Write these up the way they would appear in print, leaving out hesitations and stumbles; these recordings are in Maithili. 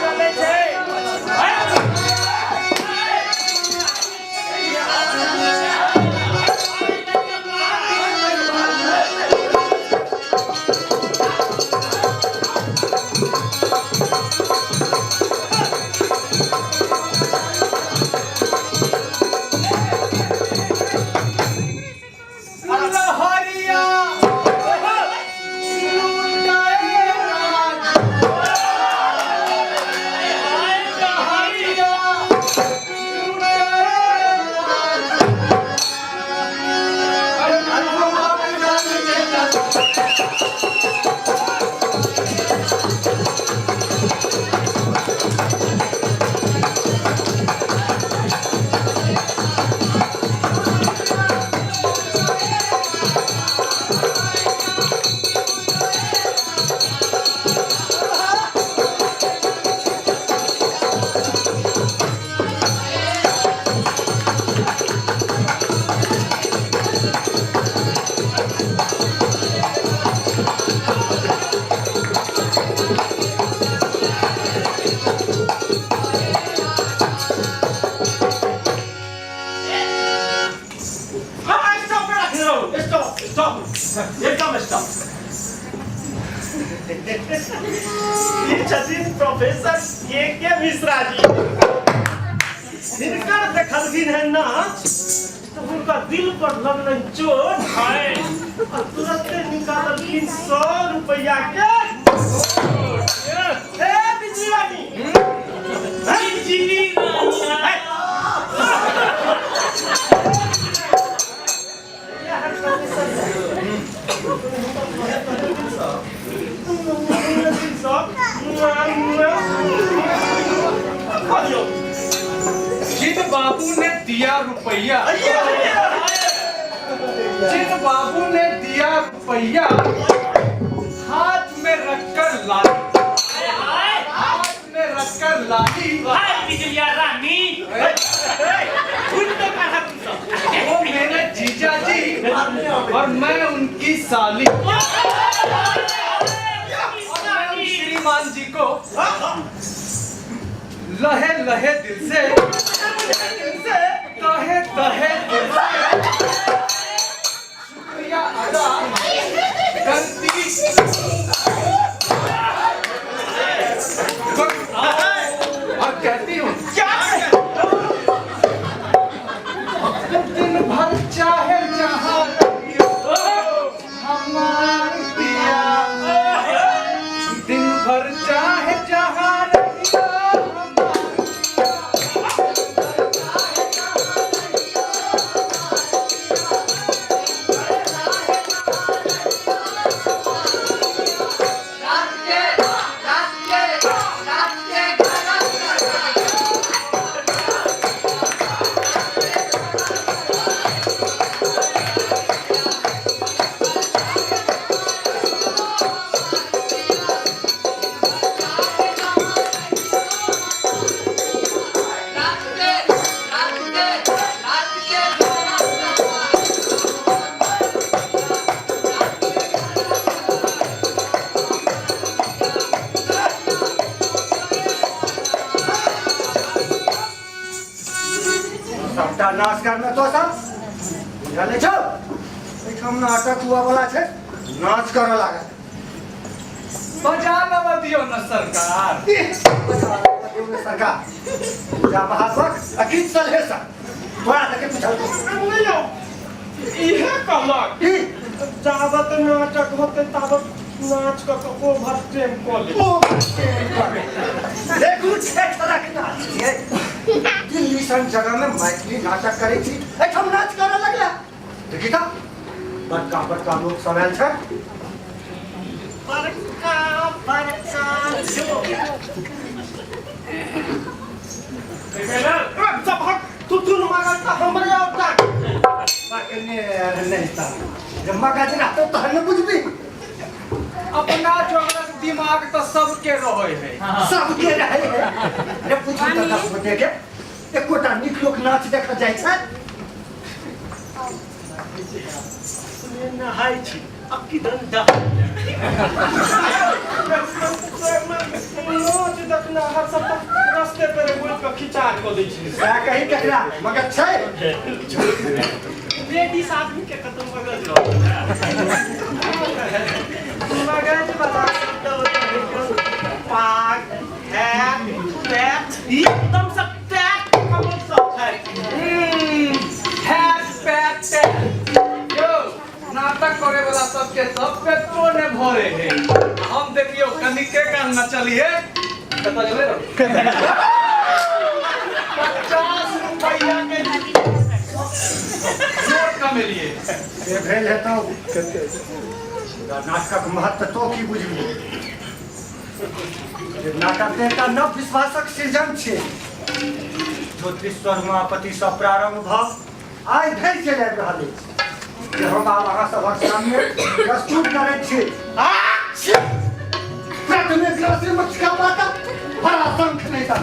चलै छै। लहरिया लूटाए राज, लहरिया लूटाए राज। अरे हाँ, स्टॉप पे रख रहा हूँ। स्टॉप, स्टॉप, एकदम स्टॉप। ई छथिन प्रोफेसर के के मिश्रा जी। हिनकर देखलखिन है नाच तऽ हुनका दिल पर लगलनि चोट हाय आ तुरंते निकाललखिन 100 रुपैआ के। ए बिजली रानी, बिजली रानी। जिन बाबू ने दिया रुपया, जिन बाबू ने दिया रुपया, हाथ में रखकर लाली, हाथ में रखकर लाली। हाय बिजलिया रानी। वो मेरे जीजा जी और मैं उनकी साली और मैं उन श्रीमान जी को लहे लहे दिल से, तहे तहे दिल से शुक्रिया अदा करती और कहती हूँ, दिन भर चाहे जहाँ रहियो हमार पिया, दिन भर चाहे जहाँ रहियो हमार सबटा नाश करने तो सब बुझल नहि छौ? एहिठाम नाटक हुआ वाला छै, नाच करऽ लागल। बजा लवा दियो न सरकार। ईह, बजा लवा दियौ ने सरकार। पूजा महासक आ गीत सलहेसक तोरा सबके बुझल छौ? नहि यौ, इहे कहलक ई जाबत नाटक होतै ताबत नाच कऽ कऽ ओवर टाइम कऽ लेब। ओ देखू, छेछड़क नाच छियै। दिल्ली सन जगह में मैथिली नाटक करै छी, एहिठाम नाच करऽ लगला। देखी तऽ बड़का बड़का लोक सब आयल छै। बड़का बड़का लोक सबहक थुथुन मारल तऽ हमरे औता। पकने नहि तऽ जे मगज रहतौ तहन ने बुझबी। अपना जोगरक दिमाग तऽ सबके रहै है। सबके रहै है। अरे पूछू तऽ 10 गोटे के एकोटा नीक लोक नाच देखऽ जाइ छै? नहाय छी। अब की डंडा नाच देखना हर सब रास्ते पर बोल के खिचार को दै छै। सएह कही केकरा मगर छै। लेडीज आदमी के कतौ मगज मगज वाला पाग हैट पैट एकदम सब टैट कमल सब छै। हैट पैट टैट यो नाटक करे वाला सबके सब पेटो ने भरे है। हम देखियो कनिके काल नचलिए कतऽ गेलै रौ? 50 रुपैया के नोट कमेलिए। से भेल हेतौ। नाटकक महत्व तो की बुझबी? नाटक तऽ एकटा नव विश्वासक सृजन छै। ज्योतिश्वर उमापति सँ प्रारंभ भऽ आइ धरि चलि आबि रहल अछि जे हम आब अहाँ सभक सामने प्रस्तुत करैत छी। प्रथमे ग्रासे मक्षिका माता बड़ा शंख नहि तन।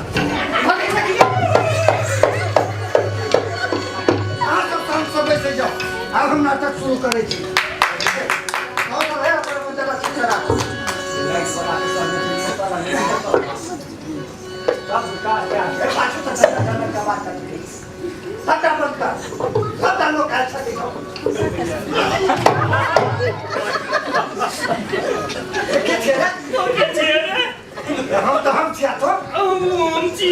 अहाँ सब शांत सँ बैसै जाउ, आब हम नाटक शुरू करै छी। सबटा बंद कर, सबटा लोक आयल छथिन। के छियै रे? के छियै रे? हम तऽ हम छियै तो। हम छी।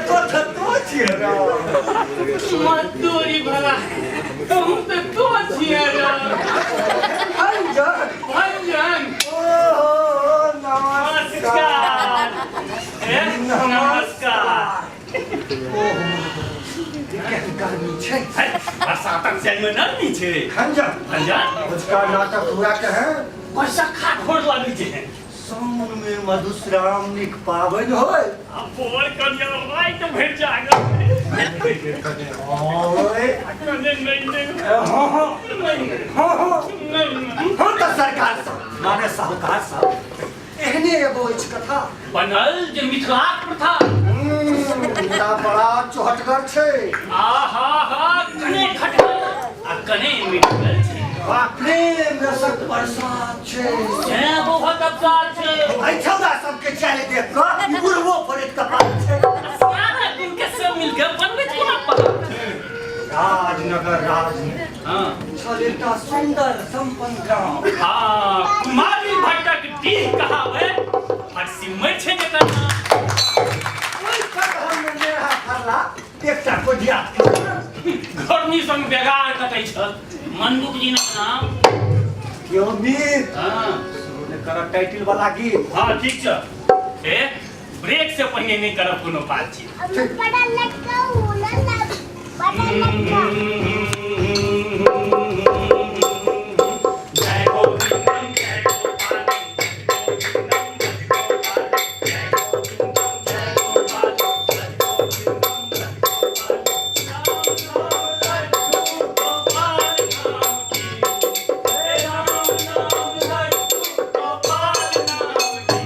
तो तो छियै रे। मजदूरी भला तुम तो तो छियै रे। भंजन। भंजन। ओहो नमस्कार। नमस्कार। केहन गर्मी छै। बरसातक जाइमे नरमी छै। खंजन। भंजन। अजुका नाटक हुआ के हैं। वर्षा खाट खोर लागै छै। सावन में मधुश्रावणीक पाबनि होय। आ बोर कनिया राति भरि जागल। ओए। कने नहीं नहीं। हाँ हाँ। नहीं हाँ हाँ। नहीं। हम तऽ सरकार सब माने साहूकार सब एहने एगो अछि कथा बनल जे मिथिलाक प्रथा। मुदा बड़ा चोहटगर छै। आहा हा कने खटगल आ कने मिठगल छै। आ प्रेम रसक बरसात छै। जैं बहुत अवसाद छै। एहि छौड़ा सबके चालि देख कऽ ई बुढ़बो फड़ैत कपार छै। सारा दिन के सब मिलके बनबैत कोना पहाड़ छै। राजनगर राजनगर हाँ छल एकटा सुन्दर संपन्न ग्राम। हाँ कुमारी भट्टक डीह कहावे भटसिमैर छै जकर नाम। ओहि खतहर में नेहा फरला एकटा कोढ़िया घरनी संग बेगार कटै छल मंडूक जी नाम। क्यों मीत? हाँ शुरू ने करब टाइटल वाला गीत। हाँ ठीक छै। ए ब्रेक से पहिने नहीं करब कोनो बातचीत। बड़ा लटका बड़ा लटका। जय गोविंदम जय गोपाल जय गोविंदम जय गोपाल जय गोविंदम जय गोपाल राम राम लड्डू गोपाल नाम की हे राम नाम लड्डू गोपाल नाम की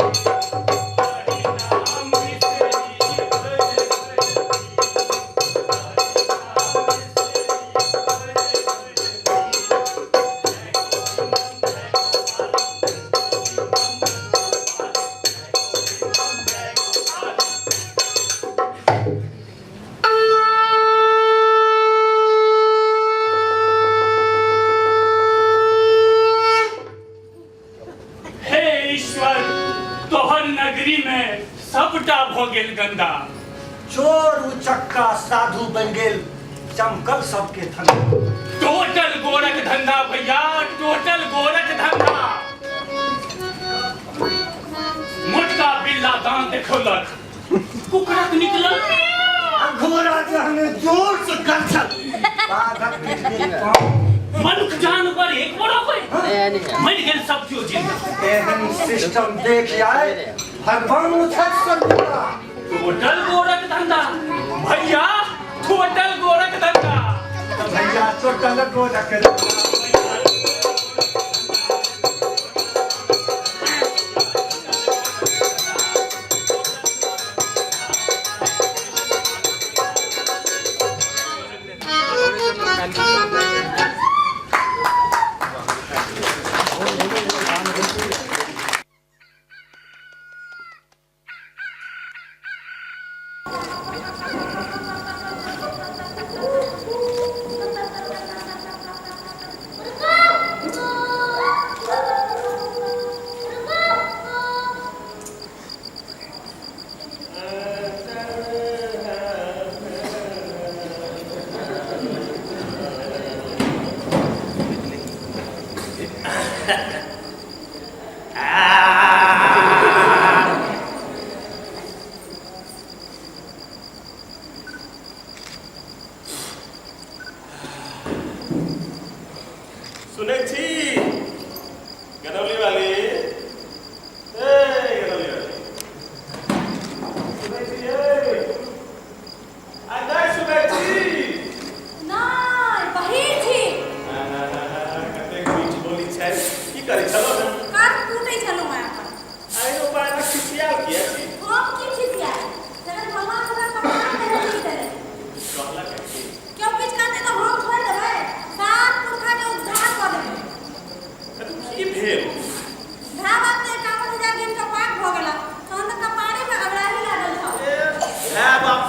हे ईश्वर तोहर नगरी में सबटा भ गेल गंदा। चोर उचक्का साधु बन गेल चमकल सबके धंधा। टोटल गोरख धंधा भैया टोटल गोरख धंधा। मोटका बिल्ला दांत देखौलक कुकरक निकलल। आ घोड़ा जहने जोर से गरजल बाघक पीठ गेल पाँव। मनुख जानवर एक बराबर मरि गेल सब केओ जिंदा। एहन सिस्टम देख आए भगवान छथि सर्वदा। टोटल गोरख धंधा भैया टोटल गोरख धंधा। भैया टोटल गोरख धंधा।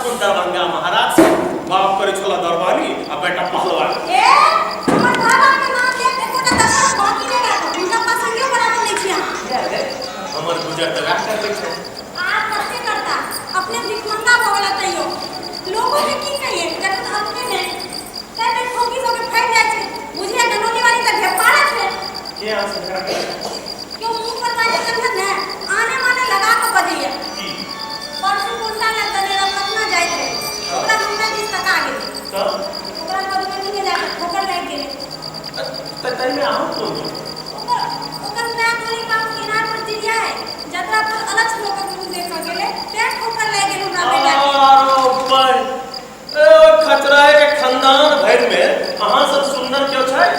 अपन दरभंगा महाराज से बाप करै छला दरबारी आ बेटा पहलवान। ए, हमर बाबा के नाम लेत एकोटा दशहरा बाकी नहि राखब। हुनका पसंदियो बराबर नहि छी अहाँ। हमर गुजर तऽ वएह करबै छै। आब कते करता? अपने भिखमंगा भऽ गेला तैयो। लोगो के की कहिए, जखन अपने नहि। तै बेर ठोकी सबके फाटि जाइ छै। बुझिए दनौली वाली तऽ ढेपारा छै। के अहाँ से झगड़ा करै छै? केओ मुँह पर बाजै तखन ने, आने माने लगा कऽ बजैए। की? परसू कुर्ता लए तनेरा पटना जाइत रहै। ओकरा हमरा दिस तका गेलै। तऽ ओकरा मधुबनी में जाकऽ ठोकर लागि गेलै। तऽ ताहिमे अहूँ कोन दोष? ओकर ओकर माय तोरी बाप किनार पर जिरियाए जतरा पर अलग लोकक मुँह देखऽ गेलै तें ठोकर लागि गेल हमरा बेटा के। आरो ऊपर ए ओहि खचराए के खानदान भरि में अहाँ सब सुन्नर केओ छै?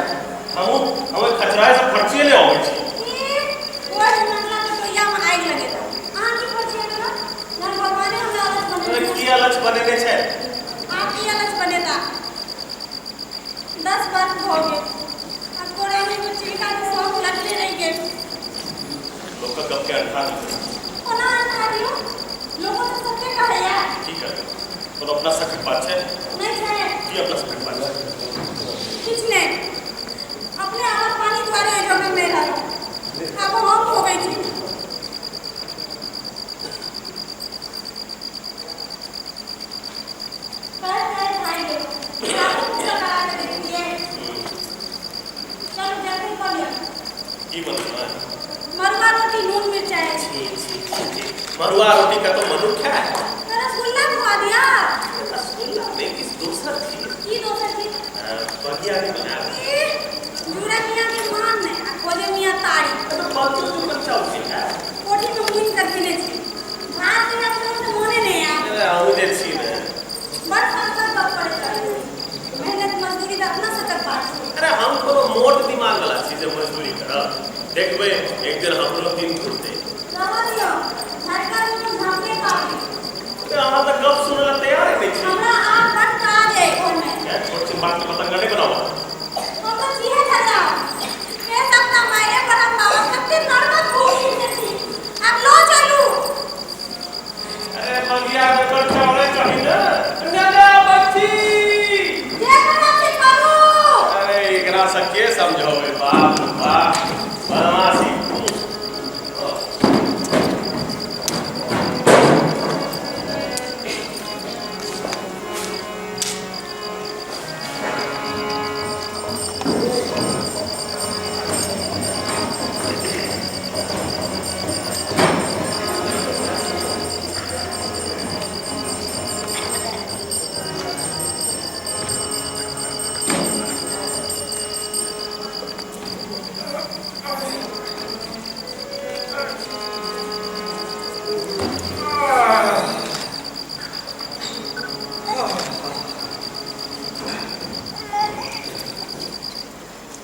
हमहूँ हम ओहि खचराए से फरचिए ले अबै छी। ई ओहि नटला के टोइया में आगि लगेलक। अहाँ की फरचिए देलक? जहन भगवाने हमरा अलग बनेने की अलग बनेने छै? आब की अलग बनेता? 10 वर्ष भऽ गेल आ कोरामे में चिलका के शौक लगले रहि गेल। लोकक गप के अंठा दियौ। कोना अंठा दियौ? लोको तऽ सत्ते कहैया। की करबै? कोनो अपना सबके बात छै? नहि छै। की अपना सबके बात छै? किछु नहि। अपने आवाज पानी दुआरे एहि जगह नहि रहल। आब हम भोगै छी। कहैत कहैत भागि गेल। साबुन पूजा करा कऽ देखलियै। चलू जल्दी कऽ लिअ। की बनेबै? मड़ुआ रोटी नून मिरचाइ। छी छी छी छी। मड़ुआ रोटी कतौ मनुख खाय? तऽ रसगुल्ला खुआ दिअ। रसगुल्ला नहि, किछु दोसर चीज। की दोसर चीज? बगिया नहि बनायब? ई जूरा मियाँ के मान नहि आ खोजे मियाँ तारी। तऽ बगियो तऽ बच्चा उठे है। कोठी में मुइन कऽ धेने छी। भात बिना कोनो से मोने नहि आयत। अरे अहूँ जे छी ने। बड़ फसफस गप करैत रहै छी। मेहनत मजदूरी तऽ अपना से कर पास छै। अरे हम कोनो मोट दिमाग वाला छी जे मजदूरी करब? देखबै एक दिन हमरो दिन घुरतै। रहऽ दियौ, झटका दुनू झाँपले पाबी। अरे अहाँ तऽ गप सुनै लए तैयारे नहि छी। हमरा आब बड़ काज अइ घरमे। छोट छिन बात के पतंगा नहि बनाबऽ। हम तऽ छियै झगड़ा। से सब तऽ मायरे पर हम बाबा कते नर्वस हो गेल छी। आब लऽ चलू। अरे बगिया बेकर चावले चाही ने। ने बच्ची। जे करब से करू। अरे एकरा से के समझावे बाप रे बाप। बदमाशी।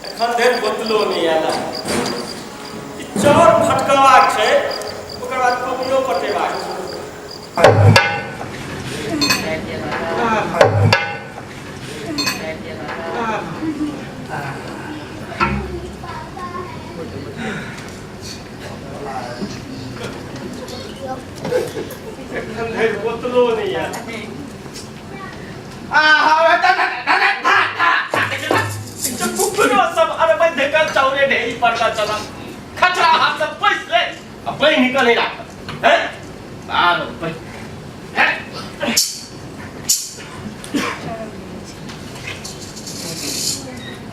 एखन धरि बोतलो नहि आयल। ई चाउर फटकबाक छै, ओकर बाद कोबियो पटेबाक छै। एखन धरि बोतलो नहि आयल। कुकुरो सब अरबै ढेकर चाउरे ढेरी पर का चलल खचरा हाथ से पैस ले आ बहि निकल नहीं राखल हैं आरो बहि हैं।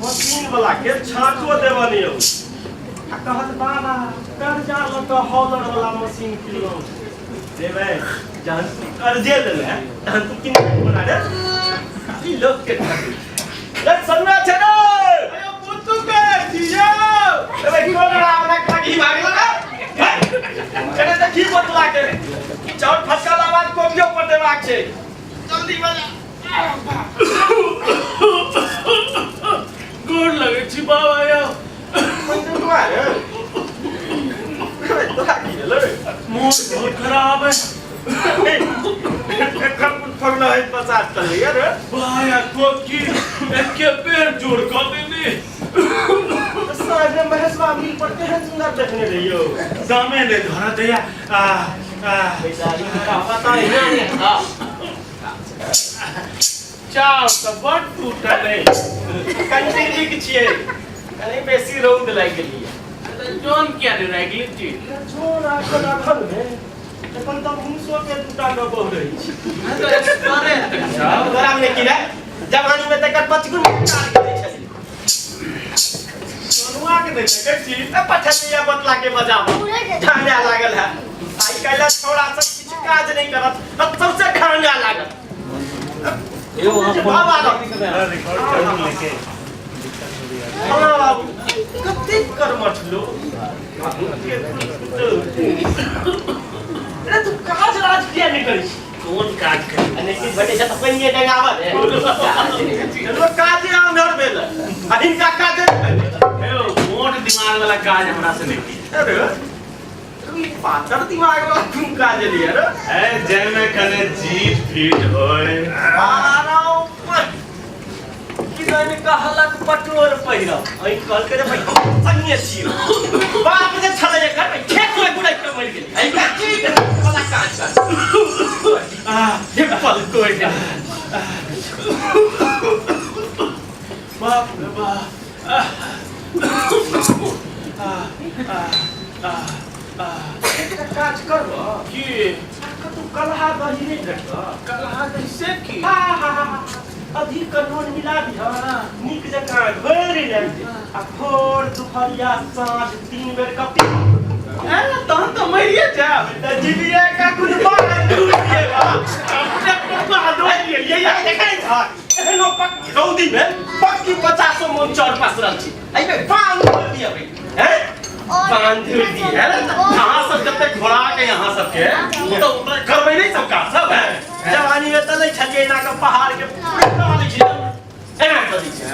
मशीन वाला के छाँटो देबऽ नहि अबै आ कहत बाबा कर्जा लऽ कऽ हॉलर वाला मशीन किनलहुँ। देबै जहन तू कर्जे लेले तहन तू किन बना रे खाली लोक के ठकै रे सन्ना छै रे। अयो पुतु के जियो अबे कोन रावणा का घी भागल रे एने देखी बोतला के चाउर फटका लावा कोबियो पटेबाक छै जल्दी बजा। गोर लगै छी बाबा यौ। तोरा की भेलै? मोन बहुत खराब है। एखन फगना है पसार चलैया रे। भाया कोकी एके बेर जोर कऽ देने। साँझ में महेशवा मिल पर केहन सुंदर देखने रहियो। दामे नहि धरत या आ आ बेचारी का पता ही नहीं। चाव तऽ बड टूटल अछि। कनि नीक छियै, कनि बेसी रौद लागि गेलियै। जोन किया नहि राखि लै छी? जोन एखन अखन मे एखन तऽ भूसो के दूटा के बहु रहै छै। करे तक जाओ। तोरा मे की रे जवानी में तकर पचगुन काज करै छली। सोनुआ के नहि देखै छी। ए पठनिया बतला के बजाबो ढांडा लागल है। आइ काल्हि छोड़ा सब किछु काज नहीं करत, अब सबसे ढांडा लागल। बाबा फलां बाबू कतेक कर्मठ लोग। अरे तू काज राज किया नहीं करै छी? कोन काज करी? आ नहि किछु भेटै छै तऽ पानिए डंगाबऽ ने। चलो काजे आन्हर भेल आ हिनका काजे नहि भेल। हेयौ, मोट दिमाग वाला काज हमरा से नहि की। अरे तू ई पातर दिमाग वाला कोन काज एलियै रे? ए जाहिमे कने जीत फीट होय। आराम किदन कहलक पटोर पहिरब, ऐ कहलकै रे भाई हम संगे छियौ। बाप जे छलै एकर भाई खेत में गुड़ैक के मरि गेलै। ऐ का की वाला काज कर। हे पल कोइ ने। बाप रे बाप। एकटा काज करबऽ? की? कतौ कलहा दही नहि भेटतऽ? कलहा दही से की? हा हा हा हा, अधिक नून मिला दिह, नीक जकाँ घोरि ले आ भोर दुपहरिया साँझ 3 बेर कऽ पी। ए तहन तऽ मरिए जायब। तऽ जीविए का कुल बात अपने पप्पा दो ये यार देखै छ एहनो पक रौदी में पक्की 50 मन चौर पसरल छी, एहिमे बांध धर दिअ भाई। हैं बांध धर दिअ है ना? अहाँ सब जते घोड़ा के यहाँ सबके तो ओकरा करबै नहीं सब काज सब है। जवानी में तऽ नहि छलियै एना कऽ पहाड़ के पूरा लै छी, एना कऽ दै छै।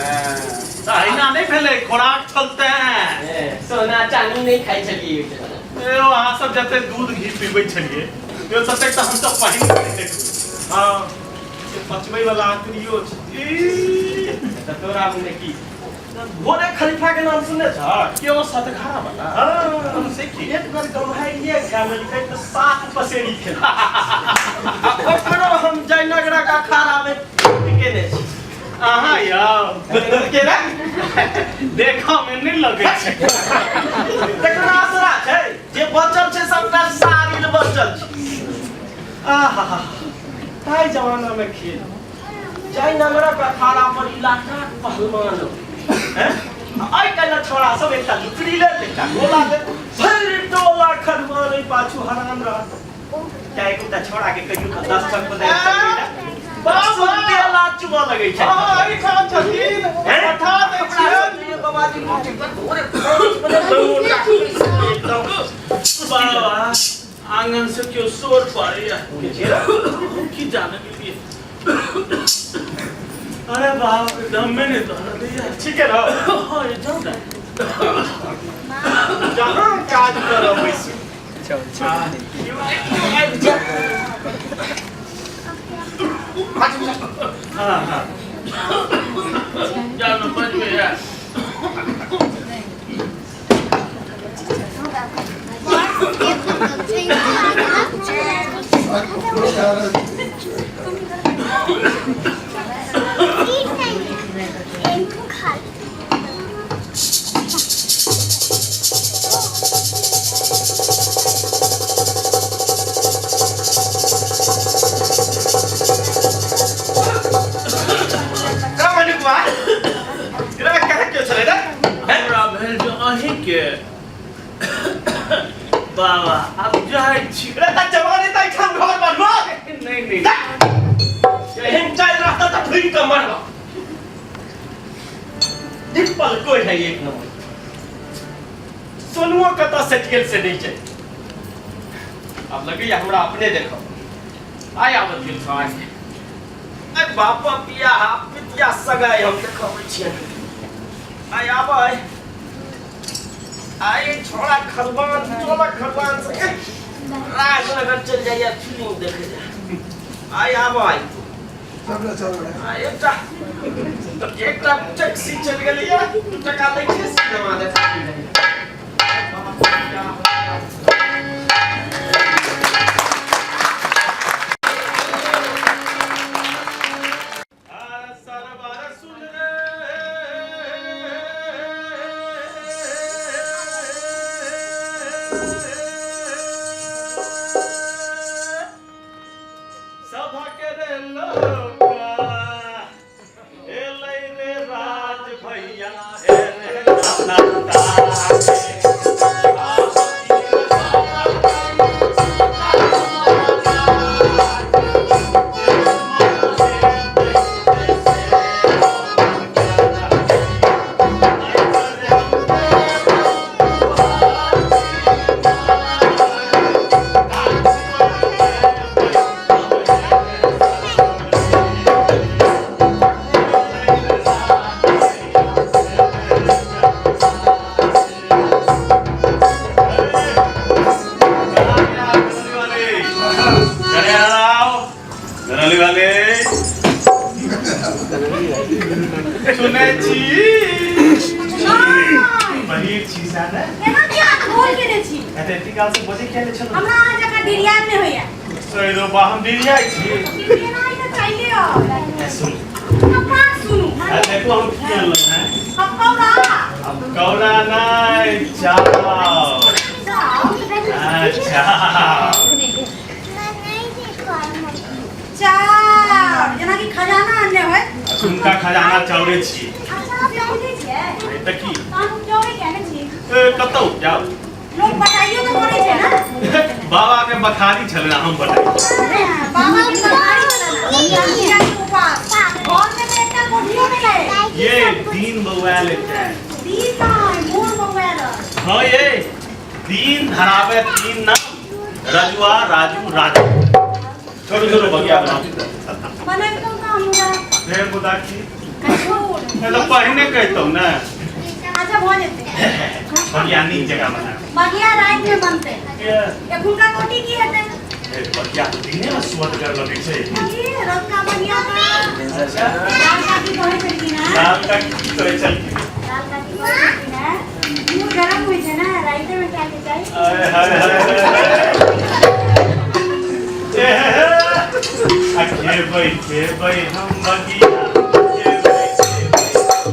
तऽ अहिना नहि भेलै, खोराक छलते। सोना चांदी नहि खाइ छलियै ओहि जमाना। ए अहाँ सब जते दूध घी पीबै छलियै यो ततेक तऽ हमसब पहिन नहि देखबै। हाँ से पचबै वाला आंकड़ियो छै। ई तऽ तोरा मुँह की भोरे खलीफा के नाम सुनने छ? के ओ सतघारा वाला? हाँ। से की? एक बेर गम्हारिये खा लेलकै तऽ 7 पसेरी खेलकै। आ ओकरो हम जयनगरक अखाड़ा में केने छी। अहाँ यौ के रे? देखऽ मे नहि लगै छै। तकरा आसरा छै जे बचल छै सबटा सारिल बचल छै। आहा ताहि जमाना में खेल जयनगरक अखाड़ा पर इलाकाक पहलवान हैं। आइ काल्हि छोड़ा सब एकटा लुकड़ी लेत, एकटा गोला लेत, भरि टोला खरमान एहि पाछू हरान रहत। चाहे एकटा छोड़ा के कहियो तऽ 10 टक पर बाबा लात चुबऽ लगै छै। हँ, एहिठाम छथिन। हैं? पठा दै छियनि। बाबाजी मुट्ठी पर भोरे 5 बजे लंगोटा एकदम। बाबा आंगन से क्यों शोर पाड़ैया? की जाने गेलियै। अरे बाप रे, दमे नहि दऽ दैया। ठीक है ना? हाँ ये जाउ ने। जहाँ काज करब बैसू। हाँ हाँ जाउ ने बजबै यार। का मनुकवा रे, कहाँ क्यों छलै रे? हमरा भेल जे अहीं के बाबा आब जाइ छी। रे त जवानी त एठाम घर बनबो। नहीं नहीं एहन चालि रहता त ठुकि कऽ मरबो। डिप्पल कोइ है एक नंबर। सोनुओ कतऽ सटि गेल से नहि छै। आब लगैया हमरा अपने देखब आइ आबत गेल छौ। आइ आइ बापा बियाह पितिया सगाई हम देखबै छियनि। आइ आबै आइ छोड़ा खलबान टोला खलबान से राजनगर चलि जाइया फिल्म देखै लए। आइ आबै आइ एकटा एकटा टैक्सी चलि गेलैया, 2 टका लै छै सिनेमा देखै। गनौली वाले सुनै छी नहि। बहिर छी सा ने एना किया अहाँ घोल केने छी एते एते काल से बजै किया ले छलहुँ हमरा अहाँ जकाँ डिरियाब नहि होइया सैरो बा हम डिरियाइ छी डिरियेनाइ तऽ चाहिले ए, सुन कपड़ा सुनू आ देखो हम की अनलहुँ हैं हम कौड़ा अब कौड़ा नहि चाव अच्छा चाउर जेना कि खजाना अनने होय हुनका खजाना चाउरे छी अच्छा से बुझै छियै नहि तऽ की तहन उपजबै किया ने छी ए, कतौ जाउ लोक बटाइयो तऽ करै छै ने बाबा के बखारी छलै हम बटाइ बाबा के बखारी छलै ने मिया के उपास घर में तऽ एकटा कोठियो नहि रहै ये दिन बौआयल एकटा दिन नहि मोर बौआयल हाँ ये दिन धरावे तीन नाम रजुआ राजू राजू छोड़ू छोड़ू बगिया बनाओ बनैतहुँ तऽ हमरा हे मुदा की छोड़ नहीं तो पहिने कहितौ ने अच्छा भऽ जेतै बगिया नीक जगह बना बगिया रातिमे बनतै ये एखुनका कोटी की हेतै ए, बगिया तऽ दिने मे सुअदगर लगै छै की रतका बगिया तऽ अच्छा लाल काकी कहै छलखिन हेँ लाल काकी की कहै छलखिन लाल काकी कहै छलखिन हेँ मुँह गरम होइ छै ने रातिमे खायके चाही हाय हाय हाय हाय ए हे हे। आ खेबै खेबै हम बगिया खेबै खेबै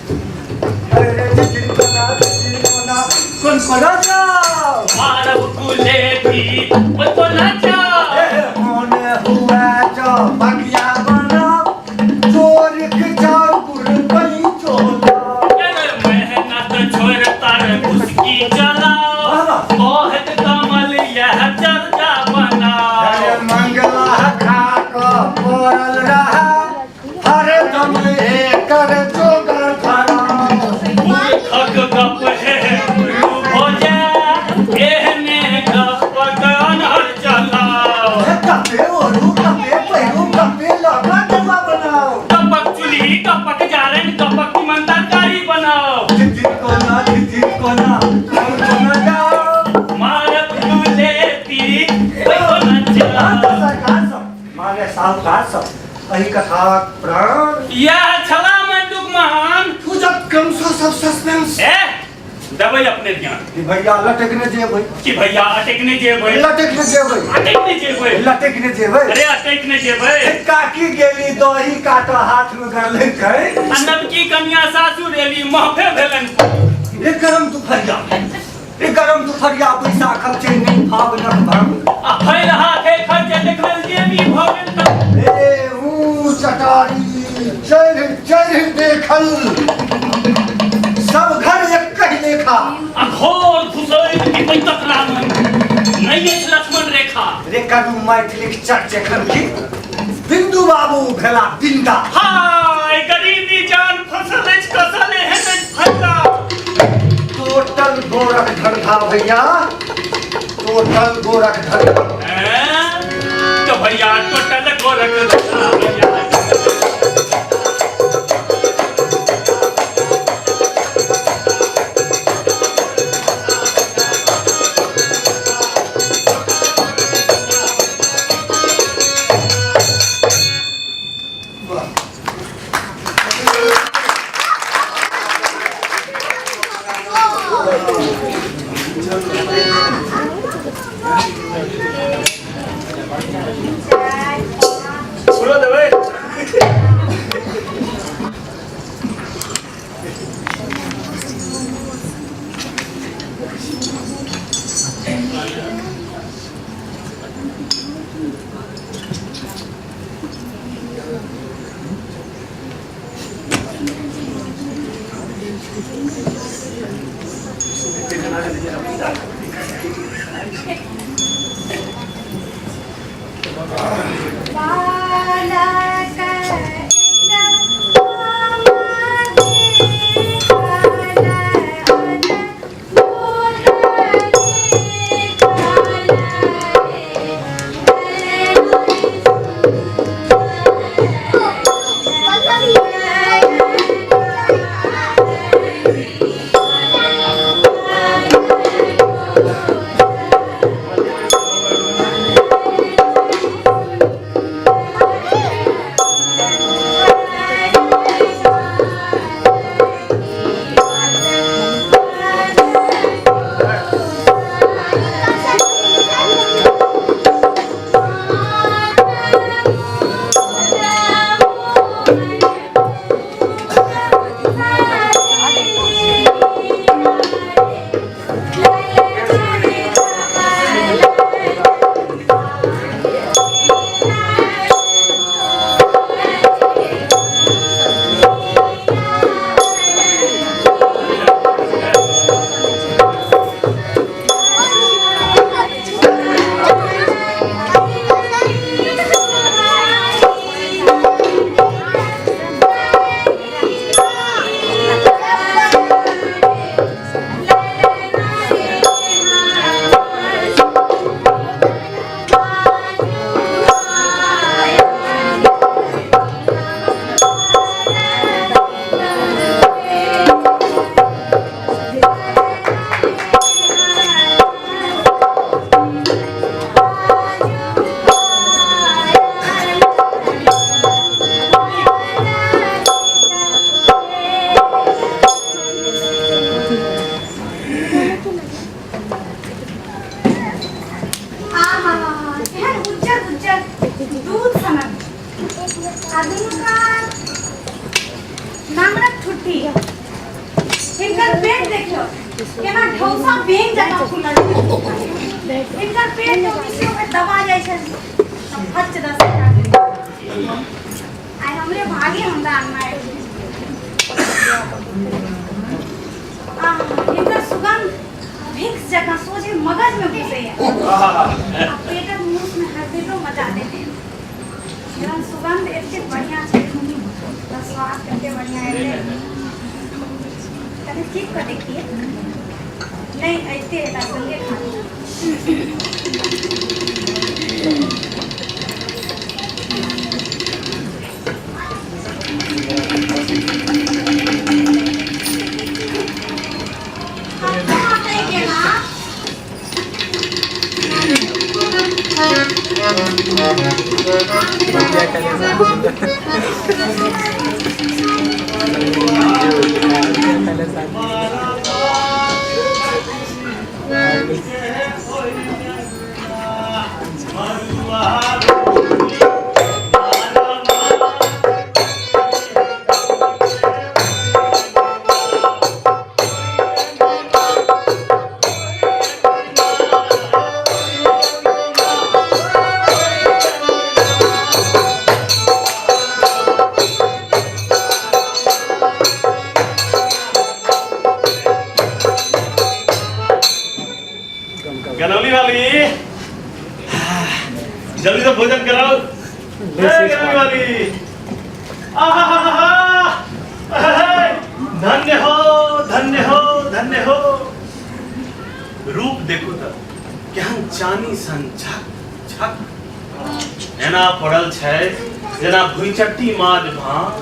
अरे चिड़कोना चिड़कोना कोन कोना जाओ मारब कुलेथी ओइ को नाचा मोने हुआ जो बगिया बनाओ चोर के जाओ गुर पई चोला अरे मेहनत छोड़ तर उसकी चलाओ वाह। कहत कमल यह चर्चा बनाओ अरे मंगला खा क पड़ल रहा हरदम एकर जोगर धरा मूर्खक गप हे हो जाए एहने गपक अनहर चलाओ कपे ओढ़ू कपे पहिरू कपे लगा डब्बा बनाओ कपक चूल्ही कपक जारन कपक तीमन तरकारी बनाओ झिझिर कोना झिझिर कोना कोन कोना जाओ मारब दुलेती ओइ को नचलाओ सरकार सब माने साहूकार सब एहि कथाक प्राण यह छला मंडूक महान पूजक क्रमशः सब सस्पेंस ए देबै अपने ध्यान कि भैया लटकने जेबै कि भैया अटकने जेबै लटकने जेबै अटकने जेबै लटकने जेबै अरे अटकने जेबै काकी गेली दही काट हाथ में गरलै छै आ नवकी कन्या सासुर एली महफे भेलनि एक गरम दुपहरिया एक गरम दुपहरिया पैसा खर्चे नहीं फागनक भंग आ फैल हाथे खर्चे देखल जेबी भऽ गेल तऽ ए ऊँच अटारी चढ़ चढ़ देखल सब घर एक ही लेखा आ घोर घुसैत कि पैतक रामन नहि अछि लक्ष्मण रेखा रे करू मैथिलीक चर्च एखन की बिन्दु बाबू भेला बिंदा हाय गरीबी जान फसल अछि कसल एहन अछि फल्ला टोटल गोरख धंधा भैया टोटल गोरख धंधा ऐं? तो भैया टोटल गोरख धंधा भैया सुनो देबै। बालक आहा, एहन उज्जर उज्जर दूध सनक आ दुनू कान नामरक ठुट्ठी। हिनकर पेट देखियौ केना ढौसा बेंग जकाँ फूलल छै। हिनकर पेट तो किसियो के दबा जाइ छै तऽ फच दस टका के। आइ हमरे भागे हमरा अंगना आबि गेल। आह, हिनकर सुगंध भिक्स जकाँ सोझे मगज में घुसैया आ पेटक मूस में हरदिलो मचा देने। एहन सुगंध एतेक बढ़िया छै तऽ स्वाद कते बढ़िया एलै। कनि चीख कऽ देखिए। नहि ऐते एकरा संगे खा लिअ। कतऽ अटकि गेला? गनौली वाली, जल्दी से भोजन कराओ। ए, गनौली वाली, आहाहाहा, अहे, धन्य हो धन्य हो धन्य हो। रूप देखो त केहन चानी सन झक झक एना पड़ल छै जेना भुइचट्टी माछ भांग।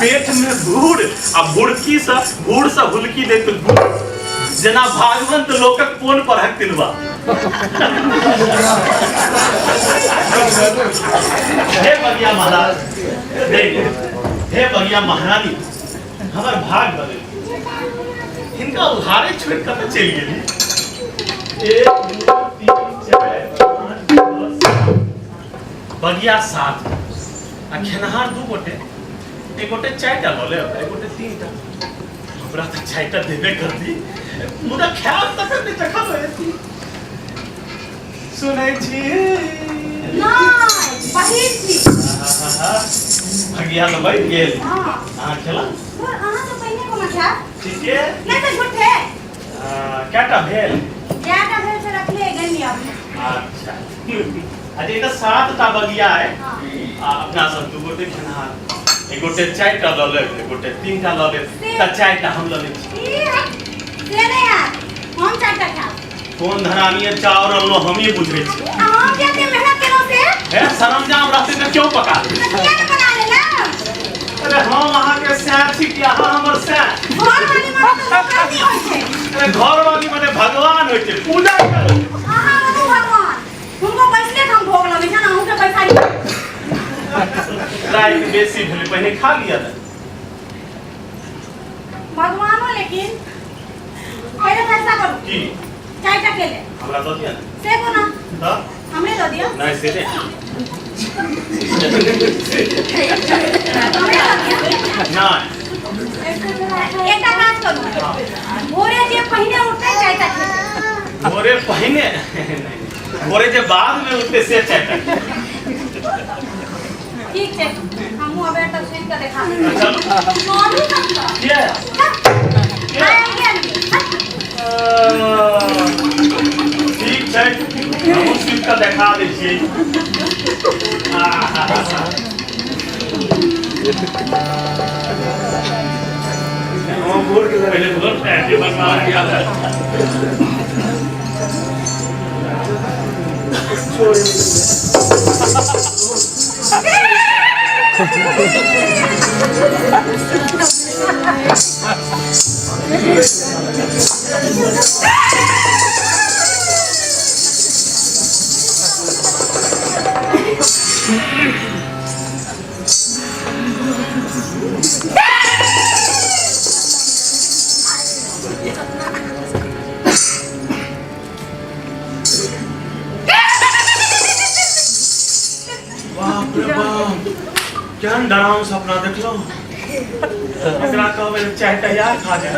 पेट में भूर आ भुड़की से भूर से हुलकी दैत गुड़, जेना भागवंत लोकक पोन परहक तिलबा। हे बगिया महाराज, नहीं, हे बगिया महारानी, हमर भाग बदल। हिनका उधारे छोड़ि कतऽ चलि गेली? 1 2 3 4 5 6 बगिया 7 आ खेनहार 2 गोटे, एक गोटे 4टा लऽ लेब, एक गोटे 3टा। हमरा तऽ 4टा देबे करती, मुदा खायब तखन नहि जखन एती। सुनै छी? नहि, बहिन छी। भगिया तऽ बनि गेल। हँ। अहाँ खेलहुँ? धुर, अहाँ तऽ पहिने कोना खायब? ठीके। नहि तऽ झूठे। कएटा भेल? जएटा भेल से रखले गनि लिअ अपने। अच्छा अच्छा, ई तऽ 7टा बगिया अइ। हँ। आ अपना सब 2 गोटे खेनहार, एक गोटे 4टा लऽ लेब, एक गोटे 3टा लऽ लेब, तऽ 4टा हम लऽ लै छी। ई हट, से नहि हैत, हम 4टा खायब। कोन धरामीए चाउर अनलो हमही बुझै छी। आ हम जे एते मेहनत केलहुँ से? हे सरंजाम रहतै तऽ क्यों पका देबै? तऽ किया नहि बना लेलहुँ? अरे हम अहाँके सैं छी कि अहाँ हमर सैं? घरवाली माने तऽ नौकरानी होइ छै। अरे घरवाली माने भगवान होइ छै, पूजा करू। अहाँ बनू भगवान, हुनको बैसले हम भोग लगै छनि, अहूँके बैसारी। राति बेसी भेलै, पहिने खा लिअ ने। भगवानो लेकिन पहिले फैसला करू। की? 4टा के ले। हमरा दऽ दिअ ने। से कोना? तऽ? हमरे दऽ दिअ। नहि से नहि। हमरे दऽ दिअ। नहि। एकटा काज करू, भोरे जे पहिने उठतै 4टा खेतै। भोरे पहिने नहि, भोरे जे बाद में उठते से 4टा। ठीक छै, हमहूँ अबेर तक सुनि कऽ देखा देबै। चलू। चलू तब तऽ। किया? आइ गेल। ठीक छै, हमहूँ सुति कऽ देखा दै छियै। आहा। पहिले भोर पहिले बनवा दिया। बाप रे बाप, केहन डराउन सपना देखलहुँ। एकरा कहबै जे 4टा यार खा जाए।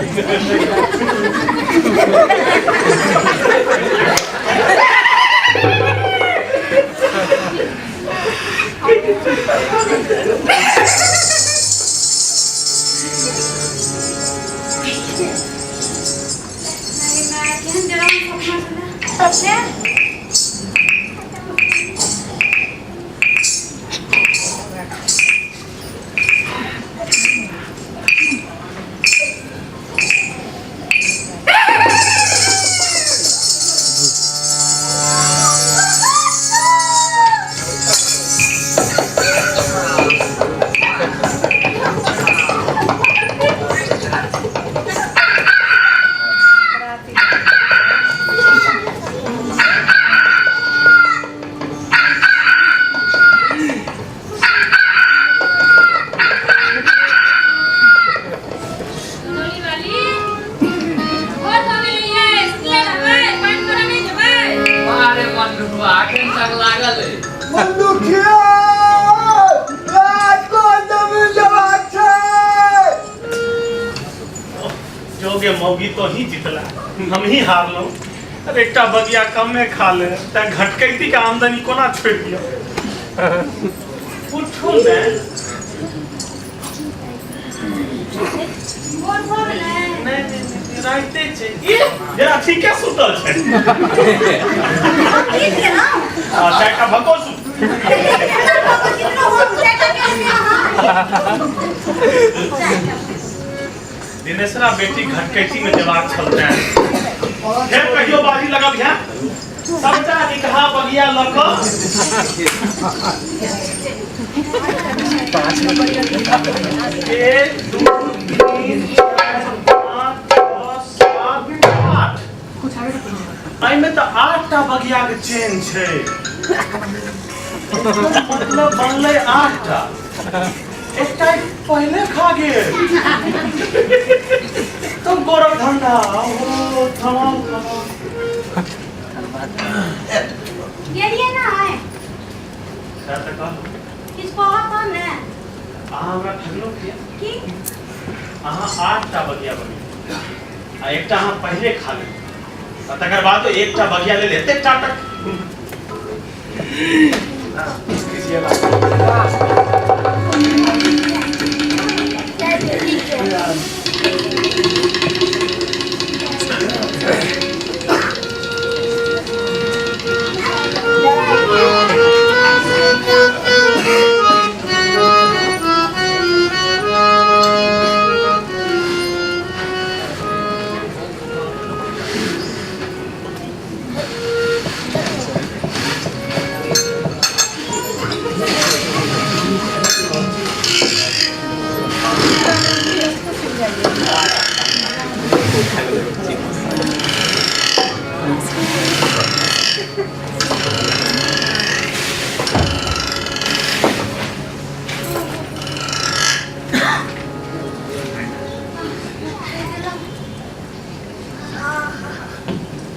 नहीं मैं केहन डराउन सपना छलै से। डोली वाली भोर भऽ गेलैये, सुतले रहबै, पानि कोरा नहि जेबै? अरे मनुआ अखन तक लागल अइ। मनुखिया रात को जमीन जवाब छै। जोगे मौगी तो ही जितला, हम ही हारलहुँ। अरे एकटा बगिया कमे खा ले, तैं घटकैती के आमदनी कोना छोड़ि दियौ। उठू ने। भोर भऽ गेलै? नहि नहि नहि, राइते छै। ई जरा ठीके सुतल छै। हम की केलहुँ? आ 4टा भको सुत। कितनो हम 4टा केलहुँ अहाँ। 4टा। दिनेशरा बेटी घटकैती में जेबाक छल तैं। फेर कहियो बाजी लगबिहे, सबटा निकहा बगिया लऽ कऽ। 1 2 3 4 5 6 7 8, एहिमे तऽ 8टा बगिया के चेन छै, मतलब बनलै 8टा, एकटा पहिले खा गेल। तब गोरख धंधा। ओ थमाउ थमाउ। गेलियै ना आइ? सएह तऽ कहलहुँ। किछु कहऽ तहन ने। अहाँ हमरा ठगलहुँ किया? की? अहाँ 8टा बगिया बनेलहुँ आ एकटा अहाँ पहिले खा लेलहुँ आ तकर बाद एकटा बगिया लेल एतेक टाटक।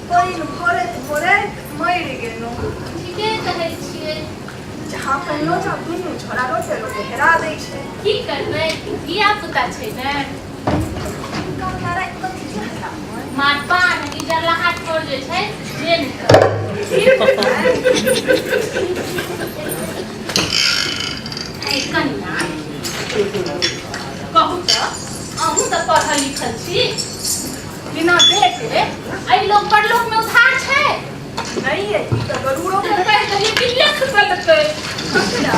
पानि भरैत भरैत मरि गेलहुँ। ठीके कहै छियै। जहाँ पहिनो जहाँ दुनू छोड़ा रोटे रोटे हेरा दै छै। की करबै, धिया पुता छै ने। हुनका राति कथी के हल्ला होय? मार पान ई जरलाहा ठोर जे छै जे नहि करबै। ऐ कनिया, कहू तऽ अहूँ तऽ पढ़ल लिखल छी, बिना बेटे एहि लोक परलोक में उधार छै? नहि ये, ई तऽ गरुड़ो के कहि दही कि लिख देलकै। ककरा?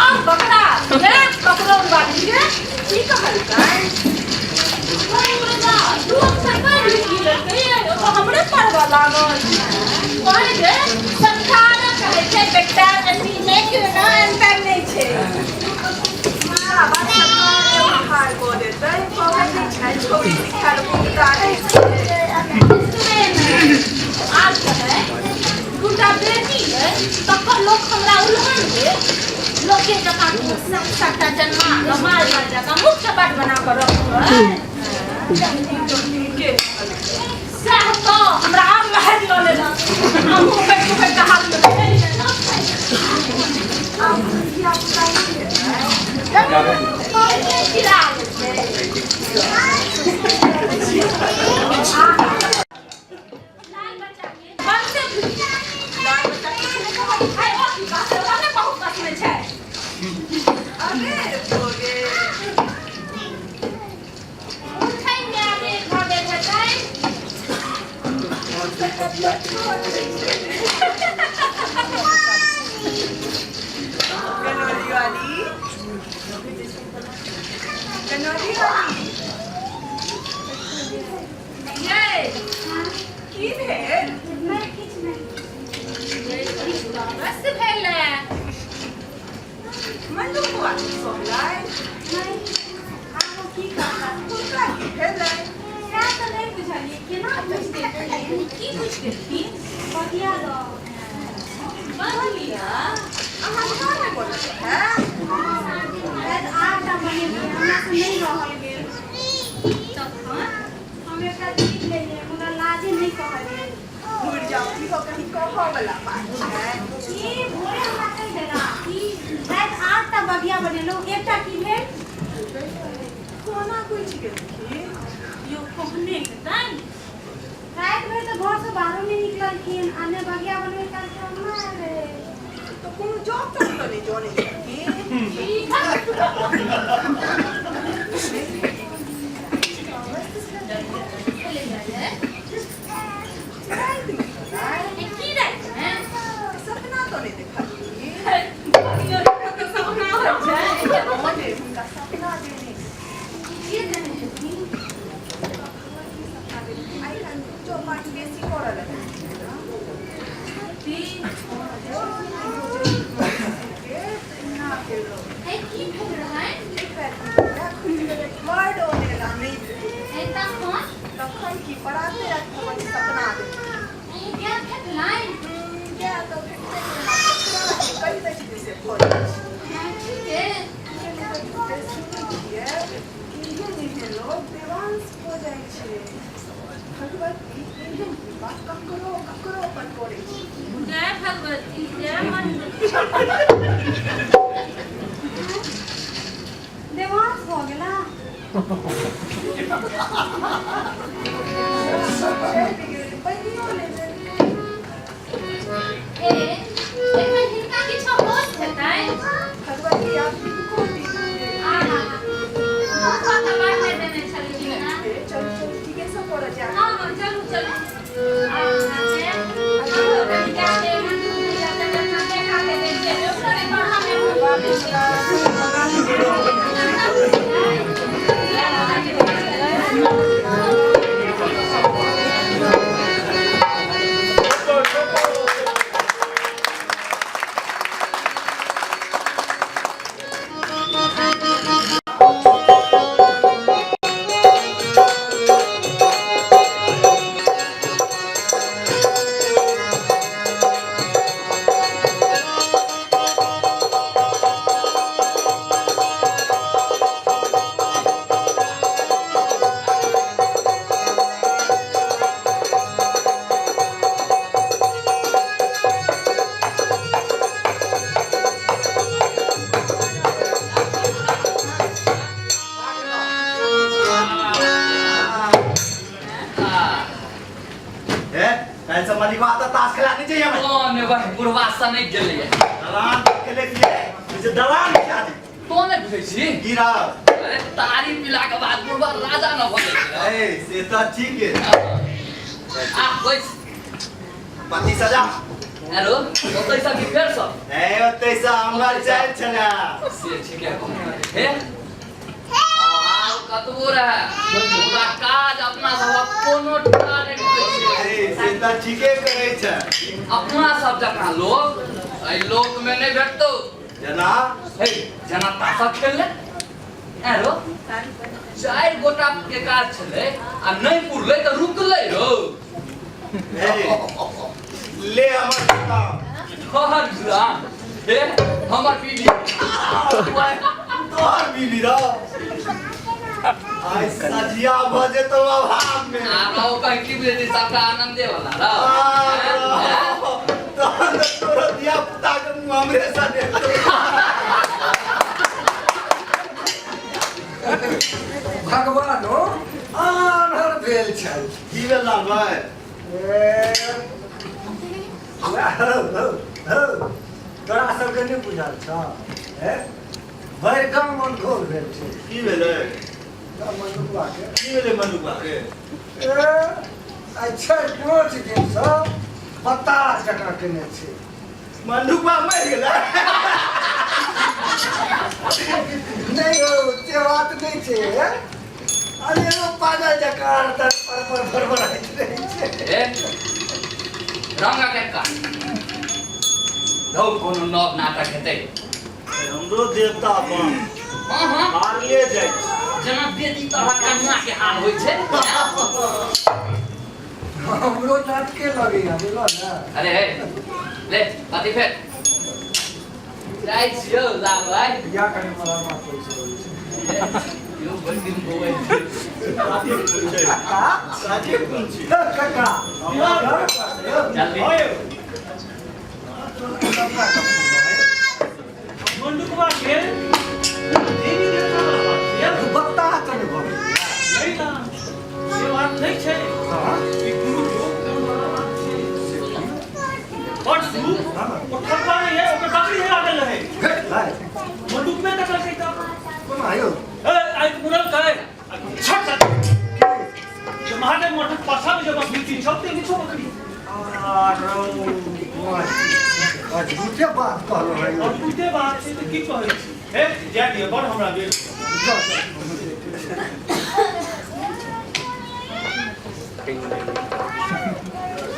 आम बकरा रे ककरो बाली रे। की कहलकै? दू अक्षर पढ़ि लिखि लेलकै, ओ हमरे पढ़बऽ लागल। कहै जे संसार कहै छै बेटा अथी नहि केना अंतर नहि छै। बाबा सरकार उधार कऽ देतै, कहै नहि छै छौड़ी सिखायल भुगता नहि छै। आब कहै दूटा बेटी है तकर लोक हमरा उलहन दे, लोके जकाँ सात सातटा जन्मा कऽ माल माल जकाँ मुख चपाट बना कऽ रखबै। सएह तऽ हमरा आब लहरि लऽ लेलक, हमहूँ उखड़ि उखड़ि कऽ हाथमे फेर लेलक। आब धिया पुता नहि हेतै। खिला लेतै। लाल बच्चा के बनते लाल बच्चा किछु नहि कहै। हाय, ओ की बात छै? ओकरा बहुत कसमे छै। अबेर भऽ गेल। उठैमे अबेर भऽ गेल हेतै। कनौली वाली, कनौली वाली। यै की भेल? नहि, किछु नहि। बस भेलै। मंजू बुआ की सोहलै? नहि, आब ओ की करता? हुनका की भेलै? सएह तऽ नहि बुझलियै, केना पूछि देलखिन। की पूछि देलखिन? बगिया दऽ। बगिया? अहाँ घर मे बोलैत है? शायद 8टा बनेलियै, हमरा से नहि रहल गेल। तखन हम एकटा जीत लेलियै, मुदा लाजे नहि कहलियै। घुरि जाउ, ई हो कहीं कहऽ वाला बात छै? ई भोरे हमरा कहि देला कि राति 8टा बगिया बनेलहुँ, एकटा की भेल? कोना पूछि गेलखिन? यो कहने हेतनि। राति भरि तऽ घरसँ बाहरो नहि निकललखिन आ ने बगिया बनबै काल केना आयल रहै। तऽ कोनो जॉब तॉब तऽ नहि जनै छथिन? रातिमे भेलै? की रातिमे? सपना तऽ नहि देखलखिन? सपना होइ छै? हँ गे, हुनका सपना देने। के देने हेथिन? सपना देने। आइ काल्हि पूजो पाठ बेसी करऽ लगलखिन ने। की के एना भेल रहै। हे, की भेल रहै? पानियो लेबै। हे, एखन हिनका किछो होश हेतनि? भगवती आब किनको दी। आहा, मुखो तऽ बान्हि देने छलखिन हेँ। चलू चलू, ठीके सँ पड़ऽ जायब। हँ हँ, चलू चलू। आहा, से हमरो कनि गाय के एहन दूध दैए तऽ कखन देखा के दै छियै, ओकरो ने बढ़ा मे मुँह दै छै। ए, काल्हि से मलिकवा तऽ ताश खेला नहि चाहिए हमें। कौन वह बुढ़वा सनक गेलैए। दलान खेले छियै, जे दलान खिया दी। तो नहि बुझै छी? की रह? अरे तारी पीला के बाद बुढ़वा राजा न भऽ गेलै। ए, से तऽ ठीक है। आ बैस। पति सजा। हेलो, ओतै सँ कि फेर सँ? ए, ओतै से हमर चालि छलै। से ठीक है। हे, आब कतबो रहै, पूरा काज अपना सबक कोनो टा नहि रुकै छै। ए, से तऽ ठीके कहै छै। अपना सब जकाँ लोक एहि लोक में नहि भेटतौ। जेना? हे, जेना ताशक खेलले। एरो 4 गोटा के काज छलै आ नहि पुरलै तऽ रुकलै रौ। ए, ले हमर गुलाम। तोहर गुलाम? हे, हमर बीबी। तोहर बीबी रौ। आइ सजिया भऽ जेतौ अभाव में। आ रौ कहीं की बुझै छी, सबटा आनंदे वाला रौ। तहन तऽ तोरो धिया पुता के मुँह हमरे सने। भगवानो आन्हर भेल छल। की भेल लाल भाई? ए, हौ, हौ, हौ, तोरा सबके नहि बुझल छौ? ए, भरि गाँव अनघोल भेल छै। की भेलै? मनुआ के। की भेलै मनुआ के? ए, आइ 4-5 दिनसँ बताह जकाँ केने छै। मनुआ मरि गेलै? नहि हौ, से बात नहि छै। अरे एगो पागल जकाँ तर पर पर भरभराइत रहै छै। ए, रंगा के का धौ, कोनो नव नाटक हेतै। हमरो देवता बन। हँ हँ, मारले जाइ छै। जेना बेदी तरह कन्या के हाल होइ छै। हमरो नाटके लगैया, बुझल ने। अरे हे, ले अथी फेर जाइ छियौ लाल भाई। या कनि मरहमा पैसा होइ छै। यौ बड़ दिन बौआइ छै। काका? साजे कोन छी? काका। जल्दी। मंडुकवा के देवी देवता वाला बात छै। बताह तऽ नहि भऽ गेलै? नहि ना, से बात नहि छै। हँ। ई कोनो जोग कर्म वाला बात छै। परसू ओ ठकुआ नहि है, ओकर बकरी हेरा गेल रहै। भाइ। मंडुकमे तकलकै तऽ। कोना यौ? ए, आइ मुरल करे छट जे महादेव मठक पाछा में जे बकरी थी छौ, ते छौ बकरी। आरो अद्भुते बात कहलहुँ है यौ। अद्भुते बात छै तऽ की कहै छी। हे, जाय दिअ, बड़ हमरा बेर। जाउ, जाउ, हमहूँ देखै छी।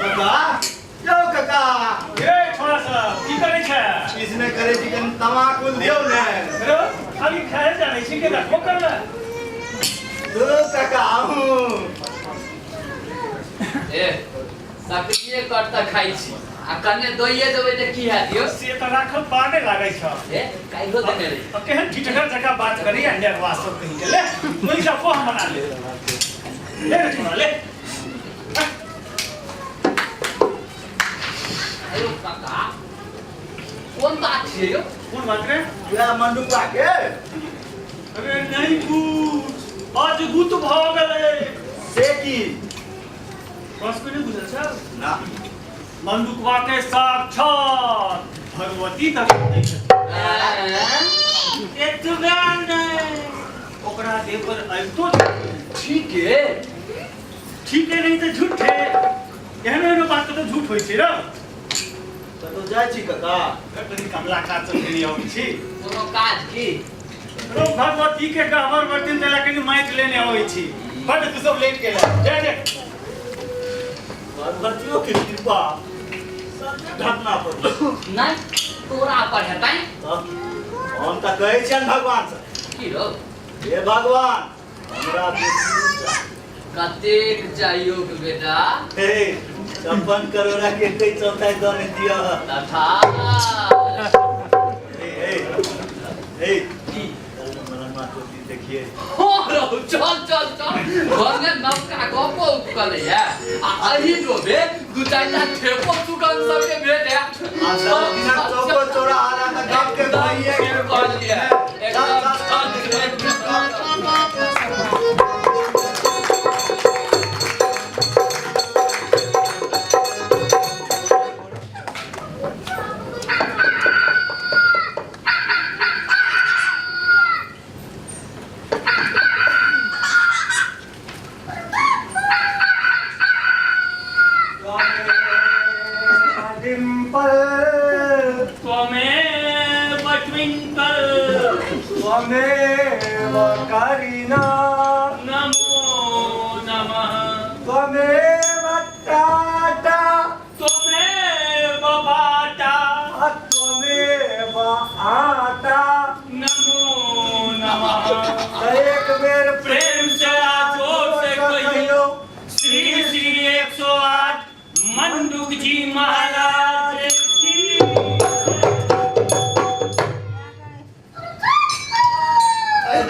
काका, यौ काका। ए छोड़ा सब, की करै छै? किछु नहि करै छी, कनि तमाकुल दियौ ने। हेलो, खाली खाए जानै छी के रखबो करले? दू काका, अहूँ। ए, सक्रिय कर तऽ खाइ छी आ कने दोइए देबै तऽ की हैत यौ? से तऽ राखल पार नहि लागै छ। ए, काल्हिो देने रही। अब केहन ठिठगर जकाँ बात करी आ नेरवा सब कहि के ले तोही सब को हम बना ले। ले रे छोड़ा ले। अयो काका, कोन बात छियै यौ? कोन बात रे? वएह मंडुआ के। अरे नहीं पूछ, अजगुत भऽ गेलै। से की? बस कोई नहि बुझल छै ना। मंडुकवा के साक्षात भगवती दर्शन दै छथिन। एतबे नहि, ओकरा देह पर अबितो ठीक है। ठीके नहि तऽ झूठे, एहनो एहनो बात तऽ झूठ होइ छै र। कतौ जाइ छी काका? कनि कमला काज सब कनि अबै छी। कोनो काज की? रो भगवती के गहबर बर्तन तेला कनि माटि लेने अबै छी। बड तू सब लेट गेला, जा जा। भगवतियों के कृपा सबके घटना पर नहि तोरा पर हेतै। हम तऽ कहै छियनि भगवान से। की रौ? हे भगवान हमरा बेटी चाही। कतेक चाहियो के बेटा? हे 56 करोड़ा के कै चौथाई दऽ ने दिअ। तथा हे हे हे की? मलंगवा चोटी देखिए। हो रौ, चल चल चल, घर में नवका गपो उपकलै है आ अही डोबे दू चारिटा ठेपो सुगंध सबके भेट है। आ सब बिना चौको चौरा आना तऽ गप के भइए गेल। कहलिए चल एकदम चल चल चल। डिम्पल त्वमेव ट्विंकल त्वमेव करीना नमो नमः त्वमेव टाटा त्वमेव बाटा त्वमेव आटा नमो नमः। तऽ एक बेर प्रेम से आ जोर से कहियो श्री श्री 108 मंडूक जी महाराज की।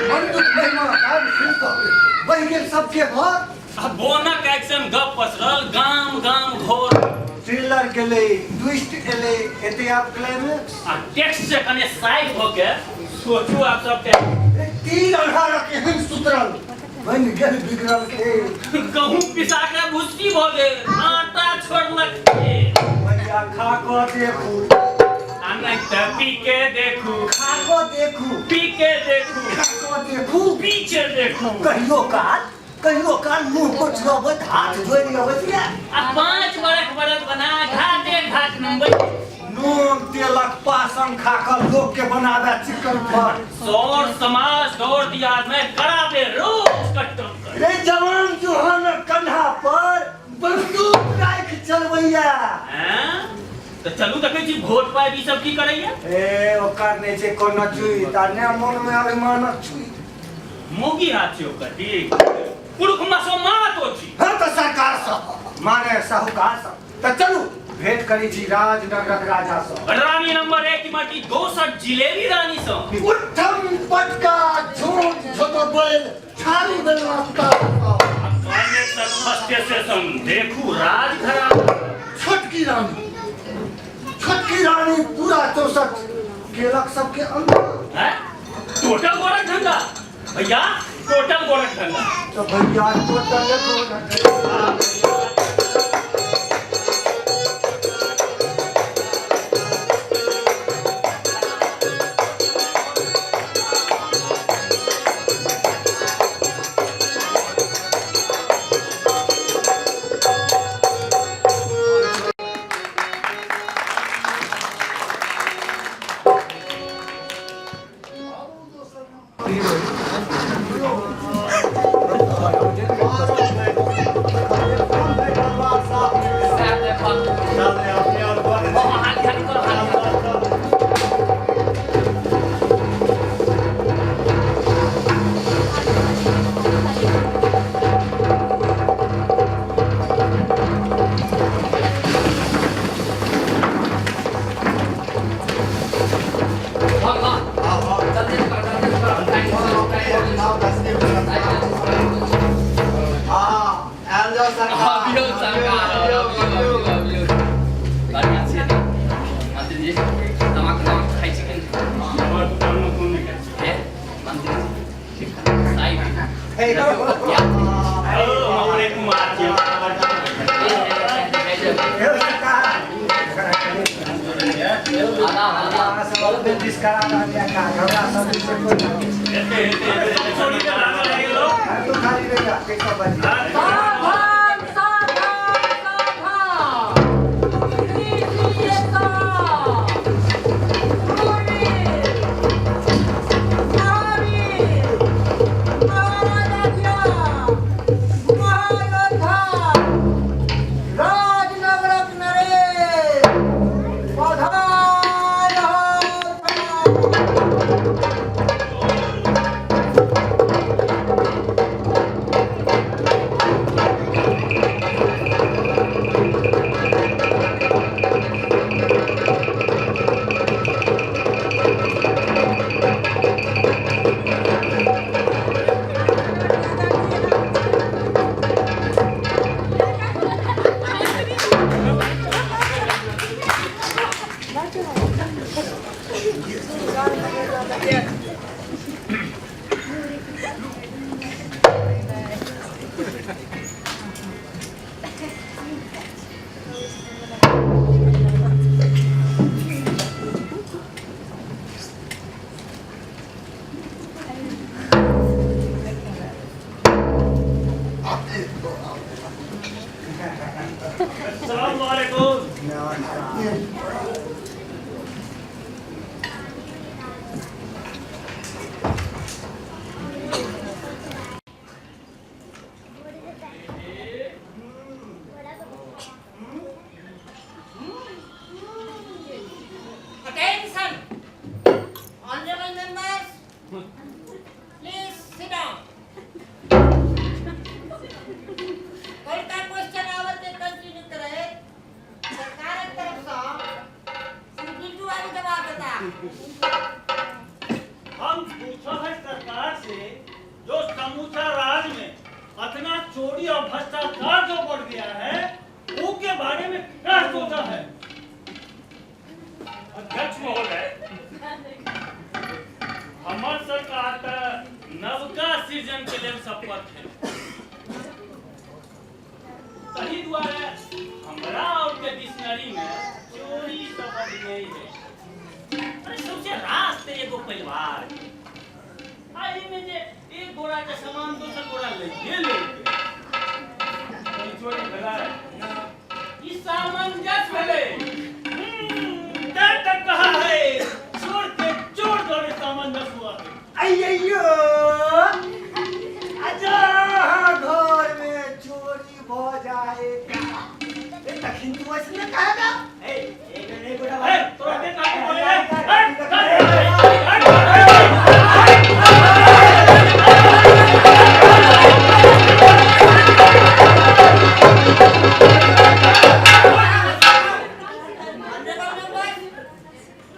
मंडूक महिमा गाम सुनि कऽ बहि गेल सबके घर। आ बोनक एक्शन गप पसरल गाम गाम घोर। थ्रिलर गेलै, ट्विस्ट एलै, एते आब क्लाइमेक्स। आ टेक्स्ट से कने साइड भऽ के सोचू आप सबके। तीन अन्हारक एहन सुतरल बनि गेल बिगड़ल के। गहूँ पिसा के भुस्सी भऽ गेल, आटा छोड़लक के। भैया खा कऽ देखू आ नहि तऽ पी के देखू। खा कऽ देखू पी के देखू खा कऽ देखू पी के देखू। कहियो काल मुँह पोछबैत हाथ जोड़ि अबैत ये। आ 5 बरख बरख बना घाटे घाट नम्बर। नून तेलक पासन खा कऽ लोक के बनावे चिकन पर। सौर समाज दौड़ दिया में करावे रोज कट्टम कर। रे जवान जुहान कन्हा पर बंदूक राखि चलबैया। हैं? तऽ चलू देखै छी वोट पाबि ई सब की करैया। ए ओकर नहि छै कोनो चुइत आ ने मोन मे अभिमानक छुइत। मोगी हाथ छै ओकर ठीक पुरुख मसो मात ओ छी। हँ तऽ सरकार सब माने साहूकार सब। तऽ चलू भेंट करै छी राजनगरक राजा सब। रानी नंबर 1 माटी दोसर जिलेबी रानी सब। उठम पटका झूठ झोतो बैल छाड़ी देलना सब। फर्स्ट स्टेशन देखू राजघराना। छोटकी रानी, छोटकी रानी पूरा 64 केलक सबके अंदर। हैं? टोटल गोरख धंधा भैया, टोटल गोरख धंधा। तो भैया टोटल गोरख धंधा। अपने कुमार छी। यौ सरकार, अहाँ सब अपने दिस करा रहल यऽ काज, हमरा सब दिस से कोई नहि। हेतै हेतै हेतै, चोरी के लागल रहि गेलो। तू खाली रहि जा, कैसा बजी। सावधान सावधान सावधान, श्री श्री एक महावीर महाराजा महायोद्धा राजनगरक नरेश पधार। अस्सलाम वालेकुम। Attention! Honorable members, please sit down. कलका क्वेश्चन आवर के कंटिन्यू करे सरकारक तरफ सँ श्री बिट्टू बाबू जवाब देता। हम पूछा है सरकार से, जो समूचा राज में इतना चोरी और भ्रष्टाचार जो बढ़ गया है, वो के बारे में क्या सोचा है? अध्यक्ष महोदय, हमर सरकार त नवका सृजन के लेल शपथ है, तही दुआरे हमरा और के डिक्शनरी में चोरी शब्द नहीं है। अरे सबसे रास्ते एगो परिवार के आ एहिमे जे एक गोरा के सामान दोसर गोरा लइए लेलकै, ई चोरी भेलै? ई सामंजस्य भेलै। तय तक कहा है, चोर के चोर द्वारे सामंजस्य हुआ है। अय्यो, अजा घर में चोरी भ जाएगा, ए तखन तू ऐसे कहेगा। ए, तोरा के काहे बोले रे? Honorable members,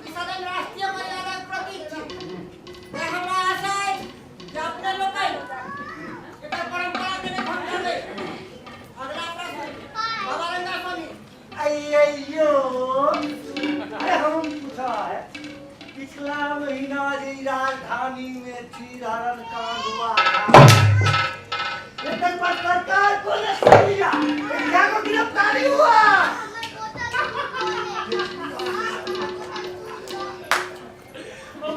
ई सदन राष्ट्रीय मर्यादाक प्रतीक छी। तें हमरा आशा अछि जे अपने लोकनि एकर परंपरा के नहि भंग करबै। अगला प्रश्न बाबा रंगास्वामी। अय्यो, अरे हम पूछा है, पिछला महीना जे ई राजधानी में चीरहरण कांड हुआ था, एकर पर सरकार को न लिया, क्या को गिरफ्तारी हुआ?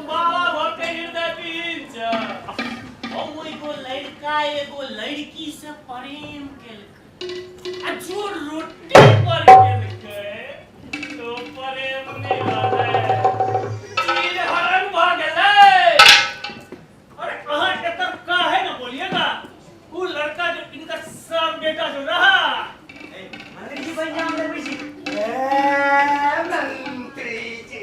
बाबा भके हृदय विहीन छ। हम एगो लड़का एगो लड़की से प्रेम केलकै आ जो रोटी पर केलकै तो प्रेम नहि रहलै, चीरहरण भऽ गेलै। अरे कहाँ एकर काहे न बोलिएगा, वो लड़का जो इनका सब बेटा जो रहा। मंत्री जी बन जाओ रवि जी। ए मंत्री जी,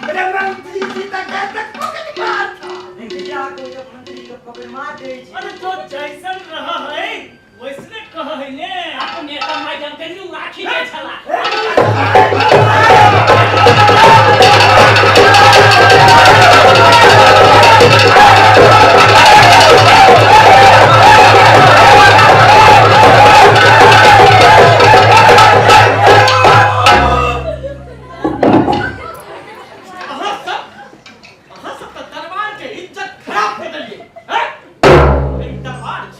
अरे मंत्री जी तक तक पकड़ मार था। भैया को जब मंत्री जी पकड़ मार दे छी। अरे जो जैसन रहा है वैसने कहा है ने। अपने तऽ मैडम के नुआ खींचै छला। अहाँ सब, अहाँ सब तऽ दरबार के इज्जत खराब कर देलिए हैं? एहि दरबार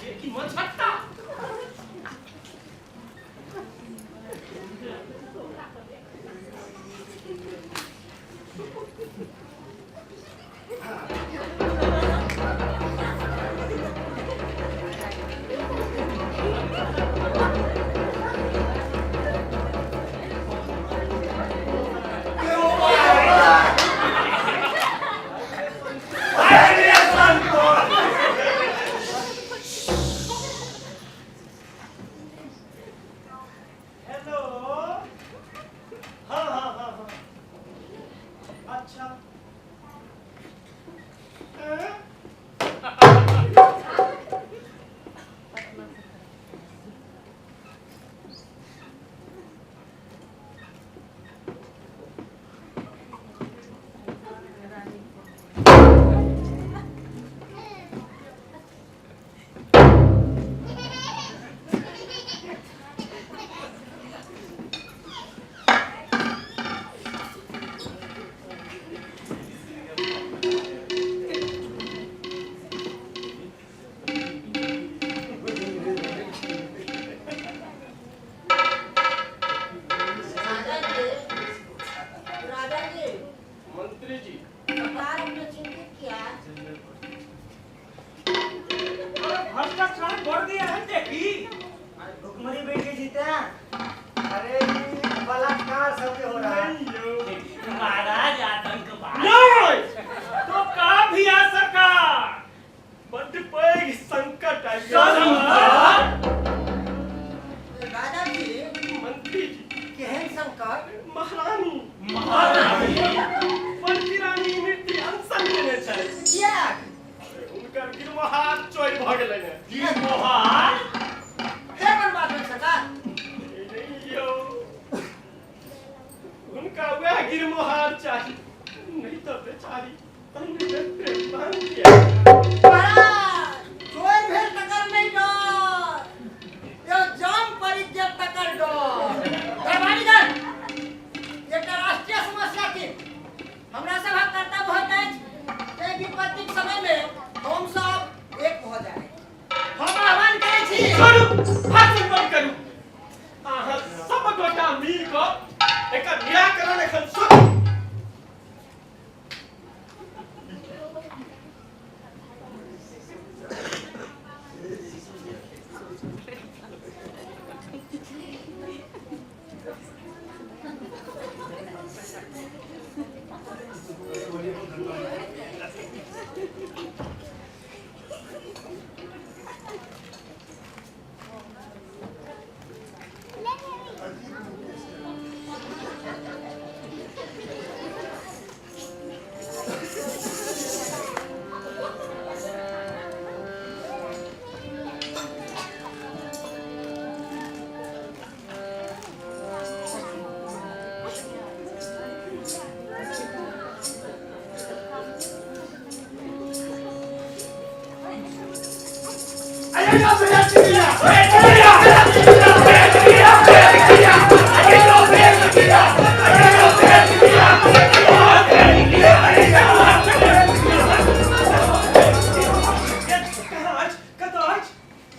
छोड़ू, भाषण बंद करू। अहाँ सब गोटा मिल कऽ एकर निराकरण एखन सोचू।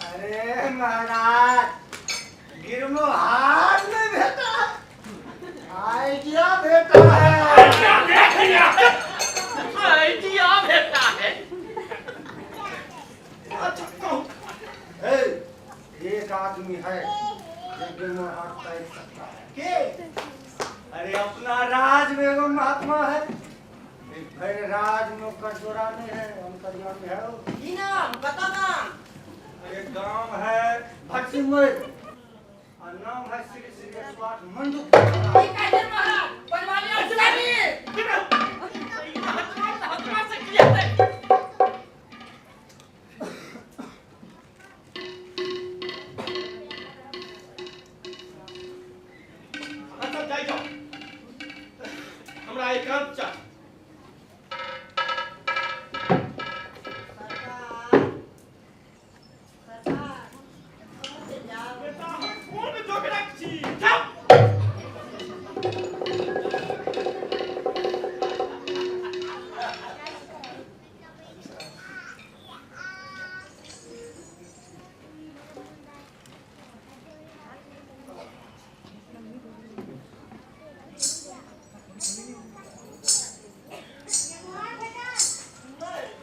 अरे महाराज, गिरमो हार नहीं भेटा, आइडिया भेटा है। आइडिया भेटा है। अच्छा कहू। ए, एक आदमी है जो गिरमो हार तैर सकता है। के? अरे अपना राज में एगो महात्मा है, भर राज में ओकर जोड़ा नहीं है, अंतर्यामी में है वो। की नाम कतऽ नाम? अरे गांव है भटसिमर और नाम है श्री श्री 108 मंडूक। की कहै छै महाराज? बनवाली असलामी। अहाँ सब जाइ जाउ, हमरा एकांत चाही। सरकार, सरकार, जाउ। बेटा, हम कोन जोगरक छी? जाउ।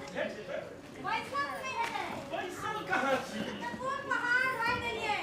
भेट जेतै। बैसल नहि हेतै। बैसल कहाँ छी? तऽ कोन पहाड़ भरि देलियै?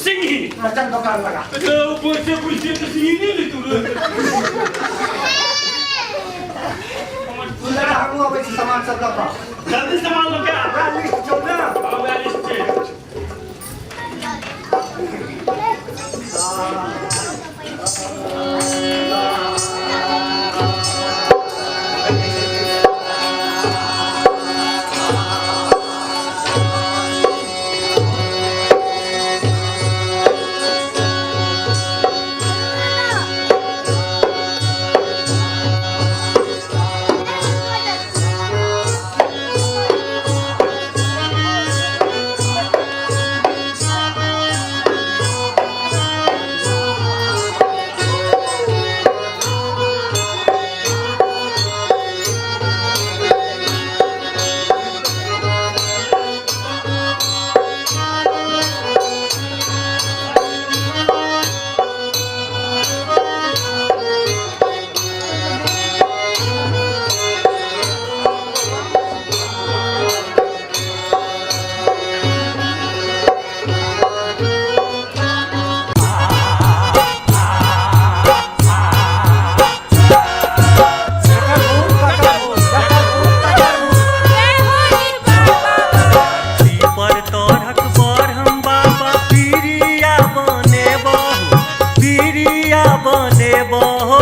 सिंही चल दोकान लगा तो पैसे पैसे तो सिंही नहीं ले तू तू लगा हमहूँ अबै छी सामान सब लऽ कऽ जल्दी सामान लऽ के आ वएह लिस्ट छौ ने हाँ, वएह लिस्ट छै पर तोरक बरहम बाबा पीरिया बनेबहो पीरिया बनेबहो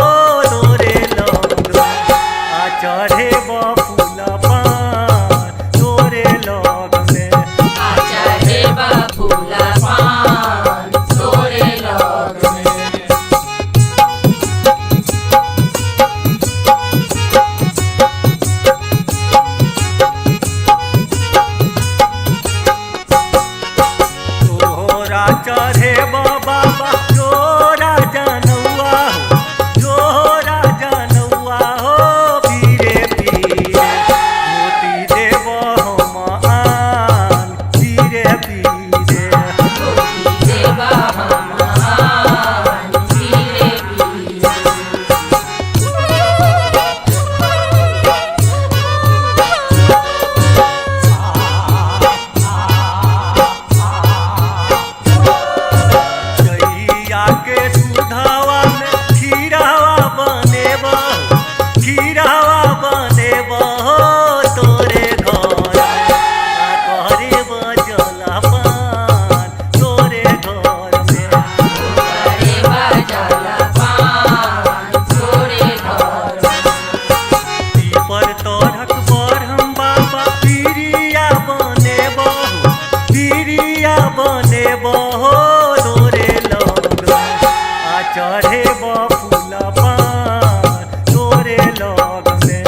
तोरे लग आ चढ़ेब फूल पान तोरे लग में तोरा चढ़ेब बाबा जोरा जनौआ हो जोरा जनौआ हो पीरे पीरे मोती देब हम आन पीरे पीरे गैया के दूधवा में खीरावा बनेबहो खीरावा बनेबहो तोरे घर आ करेब जलपान तोरे घर में पर तोरक बरहम बाबा पीरिया बनेबहो पीरिया बनेबहो तोरे लग आ चढ़ेब फूल पान तोरे लग में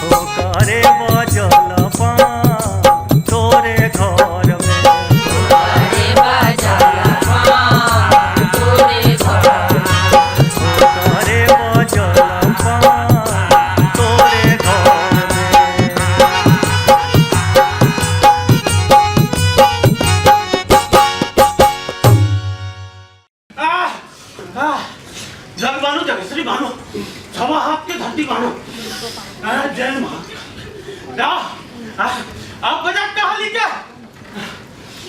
हो करेब जलपान तोरे घर में करेब जलपान तोरे घर में आह, आह, जग बानो जगेश्वरी बानो छवा हाथ के धरती बानो आ, जय माँ दा आप बजा कहाँ लिखा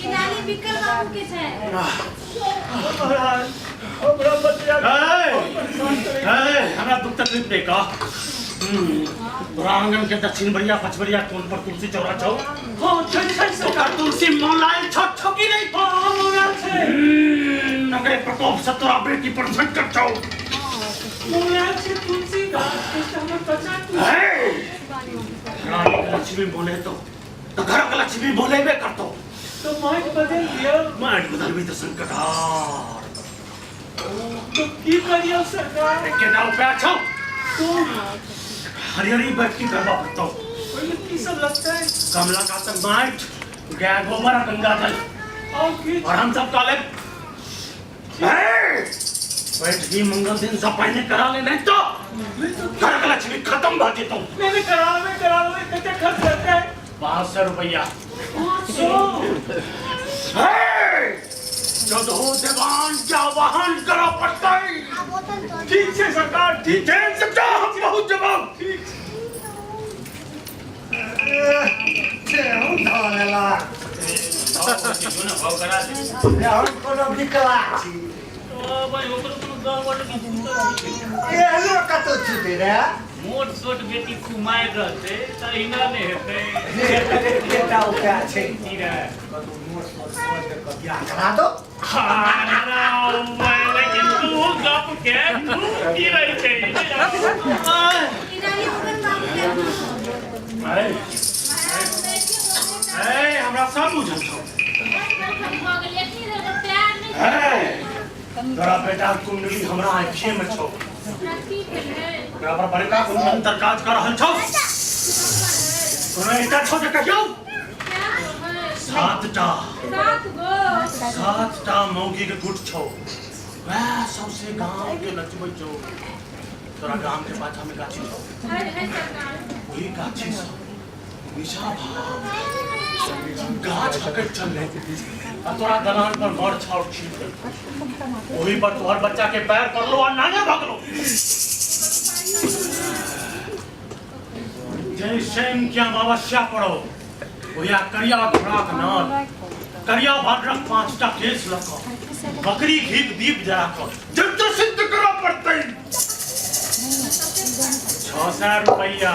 किनारी बिकल बाबू के छै हमरा बचिया हमरा दुख तकलीफ नहीं का तोरा आंगन के दक्षिण बढ़िया पछबरिया कोन पर तुलसी चौरा छौ हाँ छै छै ओकर तुलसी मौलायल छौ छौ कि नहीं हाँ मौलायल छै ओकरे प्रकोप से तोरा बेटी पर संकट छौ मौलायल छै तुलसी गाछ के हमर बचा हे! रानी के लक्ष्मी बोले तो घर के लक्ष्मी बोलेबे करतो तो माइक बदल दियो माइक बदलबी तो संकट हार तो की करियो सरकार केना उपाय छौ तो हरिहरी बैठ की करबा पड़तो ओहिमे की सब लगतै कमला का तक माइट गाय गोबर और गंगा जल और की और हम सब काले बैठ ही मंगल दिन सब पहले करा ले नहीं तो घर का लक्ष्मी खत्म भा जेतो नहीं करावे करावे कते खर्च लगता है 500 रुपया 500 चौदहो देवान क्या वाहन करो पड़ता है ठीक है सरकार ठीक है सब हम बहुत जवाब ठीक ठेहुन धऽ लेलक। भाव करा दे। हम कोनो विकला छी? ओकरो कोनो गड़बड़ एहनो कतौ छुटे रे? मोट सोट बेटी कुमारि रहतै तऽ एहिना नहि हेतै। बेटा उपाय छै। की रे? कतौ मोट सोट सोच के बियाह करा दो। लेकिन तू गप के खूब की रहै छै। हमरा सब बुझल छौ। तोरा बेटा कुंडली हमरा आँखिए में छौ। ओकरा पर बड़का कोनो मंत्र काज कर रहल छौ। कोनो एकटा छौ जे कहियौ सातटा सातटा मौगी के गुट छौ। वएह सौंसे गांव के नचबै छौ। तोरा गाम के पाछा में गाछी छौ, ओही गाछी से निशा भाव गाछ हकैत चलले आ तोरा दलान पर मर छाउर छीट देलकौ। ओही पर तोहर बच्चा के पैर पड़लो आ नांगे भगलो। जय शनि के अमावस्या पड़ो ओहिया करिया घोड़ाक नाल करिया बाडरक 5टा केस लऽ कऽ बकरी घीक दीप जरा कऽ यज्ञ सिद्ध करऽ पड़तै। 600 रुपैया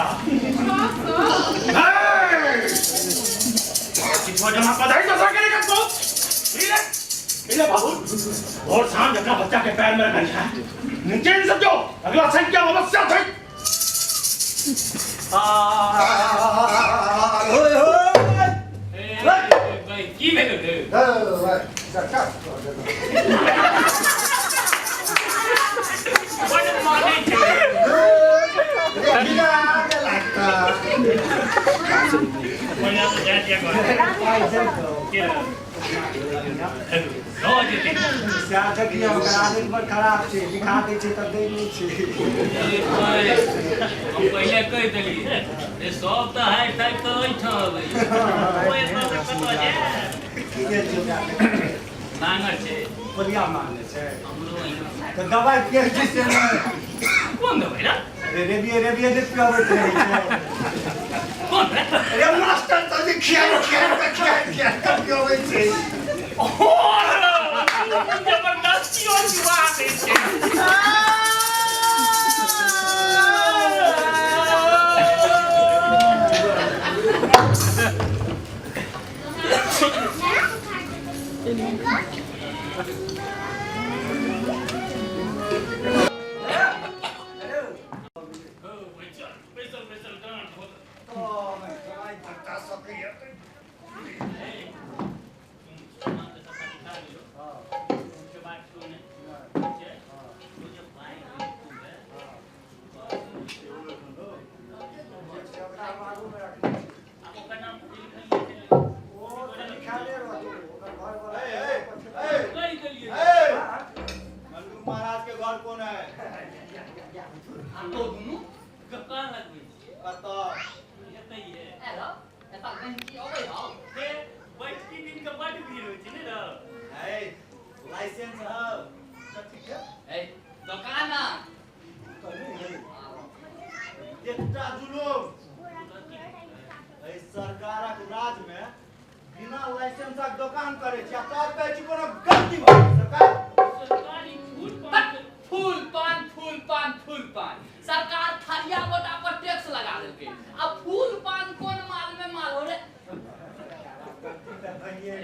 किछो जमा कऽ दही दोसर के नहीं कतबो। ठीक है बाबू, और सांझ अपना बच्चा के पैर में रखा है नीचे नहीं समझो। अगला संख्या अवश्य छै। की भेल रे? बड मानै छै। बढ़िया से जाय दिया कर। के रहे? रह जेतै। सएह देखियौ, ओकर आदत बड़ खराब छै। लिखा दै छै तऽ दै नहि छै। हम पहिले कहि देलियै जे सब तऽ हारि थाकि कऽ एहिठाम अबैया, ओ एतऽ से कतऽ जायत? की भेल छै ओकरा? नांगर छै। पोलिया मारने छै। हमरो एहिना। तऽ दबाइ पियै छै से नहि? कोन दबाइ रे? अरे रेबिये रेबिये जे पियाबैत रहै छै। कोन रे? अरे मास्टर तऽ जे खियाइ खियाइ कऽ खियाइ खियाइ कऽ पियाबै छै। जबरदस्ती और जुआ दै छै। बैसल बैसल डाँट होत। मल्लू महाराज के घर कोन है? आ तो दुनू ककान लगबै छियै? कतऽ? एतैये। एलो एतऽ गंजी अबै हौ। हे, बैठकी दिन के बड भीड़ होइ छै ने रौ? है लाइसेंस हौ? कथी के? ए दोकान एकटा जुलूम। एहि सरकारक राज में बिना लाइसेंसक दोकान करै छी आ तब कहै छी कोनो गलती भऽ गेल सरकार। सरकारी फूल पान फूल पान फूल पान फूल पान सरकार थरिया मोटा पर टैक्स लगा देलकै। आ फूल पान कोन माल में माल हो रे?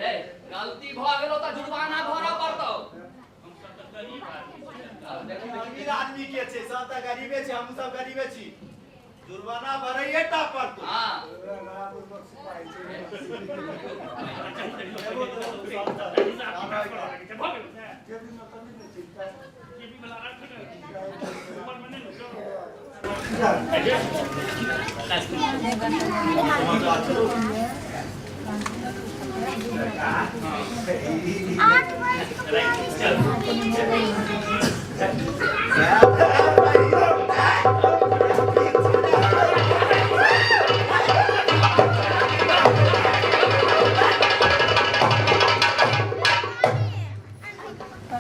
रे गलती भऽ गेलो तऽ जुर्माना भरऽ पड़तौ। हम सब तऽ गरीब आदमी छी। अमीर आदमी के छै? सब तऽ गरीबे छै, हमहूँ सब गरीबे छी। जुर्माना भरैये टा पड़तौ। हाँ।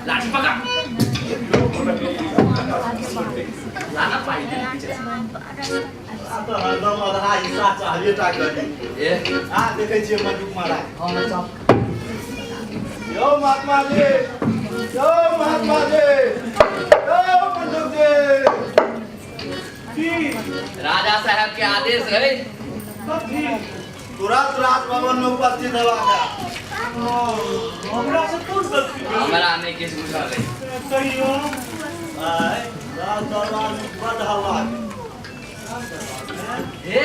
लाठी पकड़। लाना। पाइ देलखिन। तऽ हरदम आधा हिस्सा चाहबे टा करी। ए आ देखै छियै मंडूक महाराज। हम सब यौ महात्मा जी, यौ महात्मा जी, यौ मंडूक जी। की राजा साहब के आदेश है। कथी? तुरंत राजभवन में उपस्थित हेबाक है। हमरा से कोन गलती भेल? हमरा नहि किछु बुझल है। कहियो आय राज दरबार में बड हल्ला। हे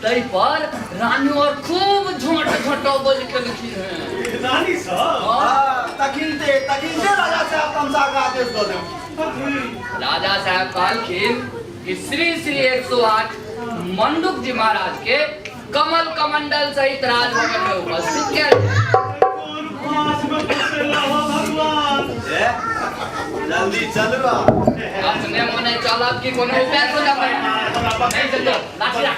तै पर रानी और खूब झोंट झोंटो केलखिन हैं। रानी सब? हाँ, तखिनते तखिनते राजा साहब तमसा के आदेश दऽ देब। कथी? राजा साहब कहलखिन कि श्री श्री 108 मंडूक जी महाराज के कमल कमंडल सहित राजभवन में उपस्थित कयल। कोन फांस में फंसेला हो भगवान? ए जल्दी चलबा। अपने मने चलब कि कोनो उपाय सोचब? नहीं चलो, लाठी राख।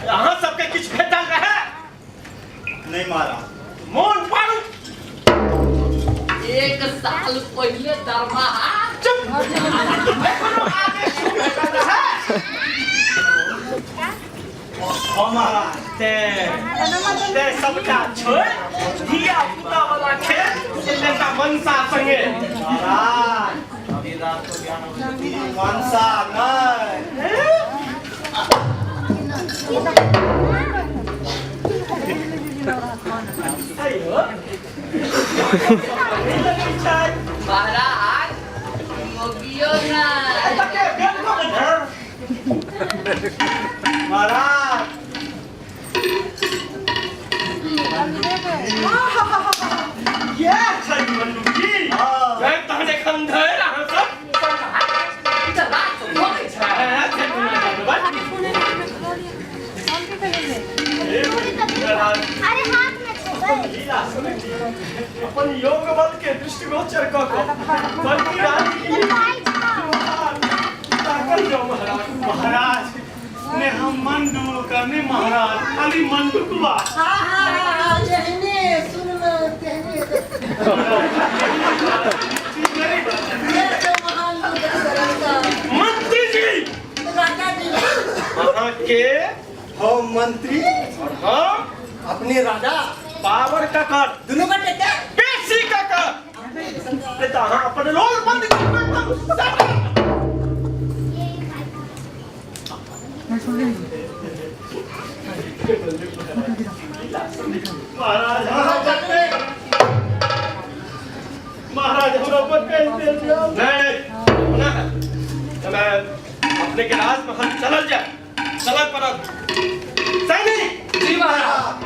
अहाँ सबके किछु भेटल रहे? नहीं महाराज। मोन पारू। 1 साल पहले दरमाहा। चुप। कोनो आदेश भेटल रहे? हाँ महाराज। ते ते सबटा छोड़ धिया पुता वाला खेल एकटा मनसा संगे। महाराज मनसा नहीं। अयो महाराज मोगियो ना। महाराज ये छै मंडूक जी। तहन एखन धरि अहाँ सब ई तऽ रात भऽ छै। अरे हाथ में छै। लीला सुनै छी, अपन योग बल के दृष्टिगोचर कऽ कऽ बल्कि रानी की ताकल जाउ महाराज। महाराज ने हम मंडूक ने महाराज खाली मंडूकवा। हाँ हाँ हाँ, जेहने सुनलो तेहने। ये तो महान लोग सरलता। मंत्री जी। राजा जी। अहाँ के हम मंत्री और हम अपने राजा। पावर ककर दुनू बटे के बेसी ककर नहीं तो अहाँ अपन रोल बंद करू एकदम सब। महाराज महाराज हमरा पकड़ देल जाओ। नहीं नहीं ना अपने के राजमहल चलल जाए, चलल पड़त। सैनिक जी महाराज।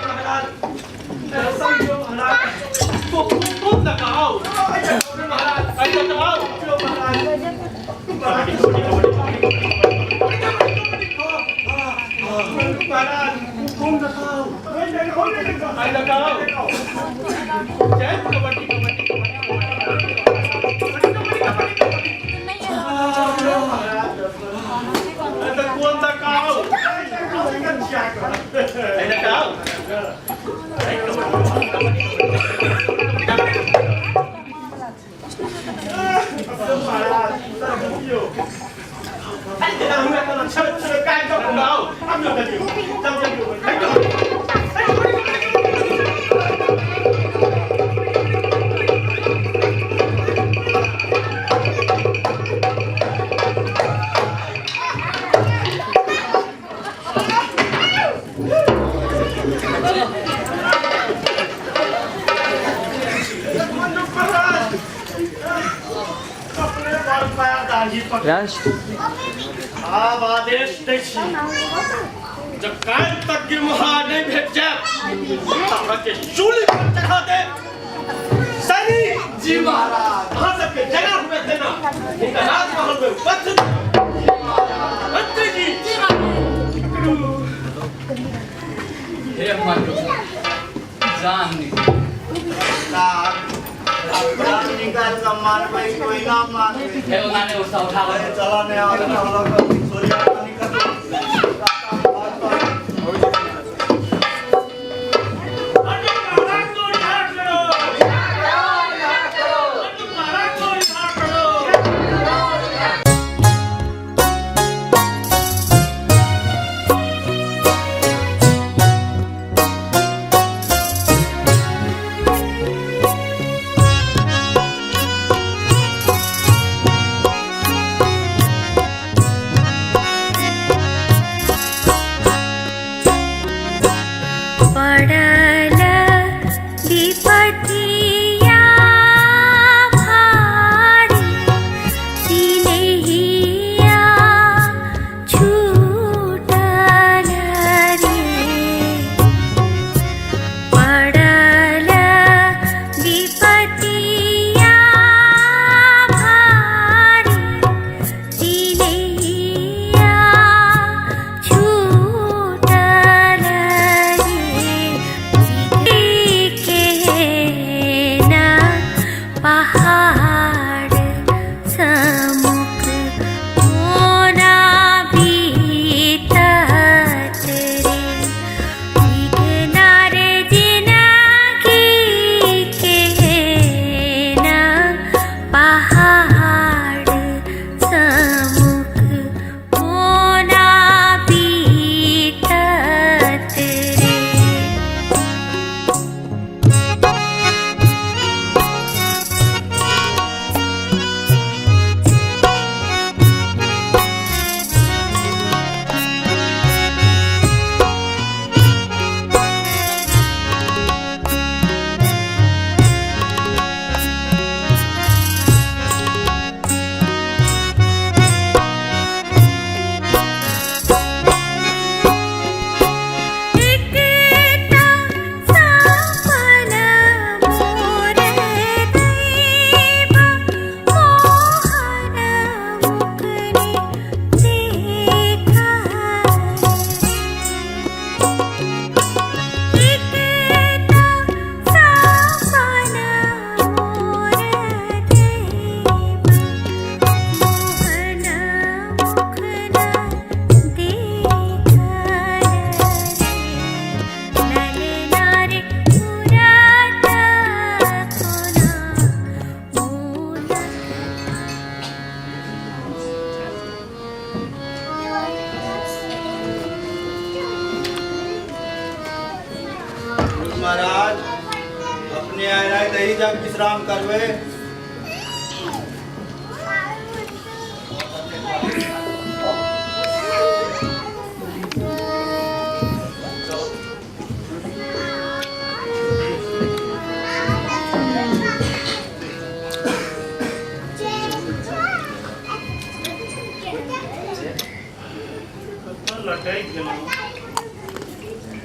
महाराज दर्शन दियो महाराज। तो तुम लगाओ महाराज, ऐसा लगाओ महाराज। कबड्डी कबड्डी कबड्डी कबड्डी कबड्डी महाराज तुम लगाओ, आई लगाओ। जय कबड्डी कबड्डी कबड्डी कबड्डी कबड्डी। कौन लगाओ? आई लगाओ। दाढ़ी पर आब आदेश दै छी जब काल्हि तक गिरमुहा नहि भेट जायत तऽ अहाँके चूल्हि पर चढ़ा देब। सैनिक जी महाराज। अहाँ सबके जेना हुए तेना हिनका राजमहल में उपस्थित। मंत्री जी जी महाराज। हे मंडू जान निकल प्राण निकाल कऽ मारबै कोई ना मारबै। हे ओना ने उठा उठा। चला नहीं आवे हम लोग छोड़िया निकल। पड़ल विपतिया भारी सिनेहिया छूटल रे। पड़ल विपतिया भारी सिनेहिया छूटल रे। के ना पहाड़ समुख होना बीतत रे। विघ्न रे जिनगी के ना पहाड़ समुख होना बीतत रे। एकटा सपन मोर दैबा मोहन मुखने देखा। एकटा सपन मोर दैबा मोहन मुखना देखा रे। नलनारे पुरात कोना मोला। महाराज अपने आए रात यही जग विश्राम करबे। कतऽ लटकि गेलहुँ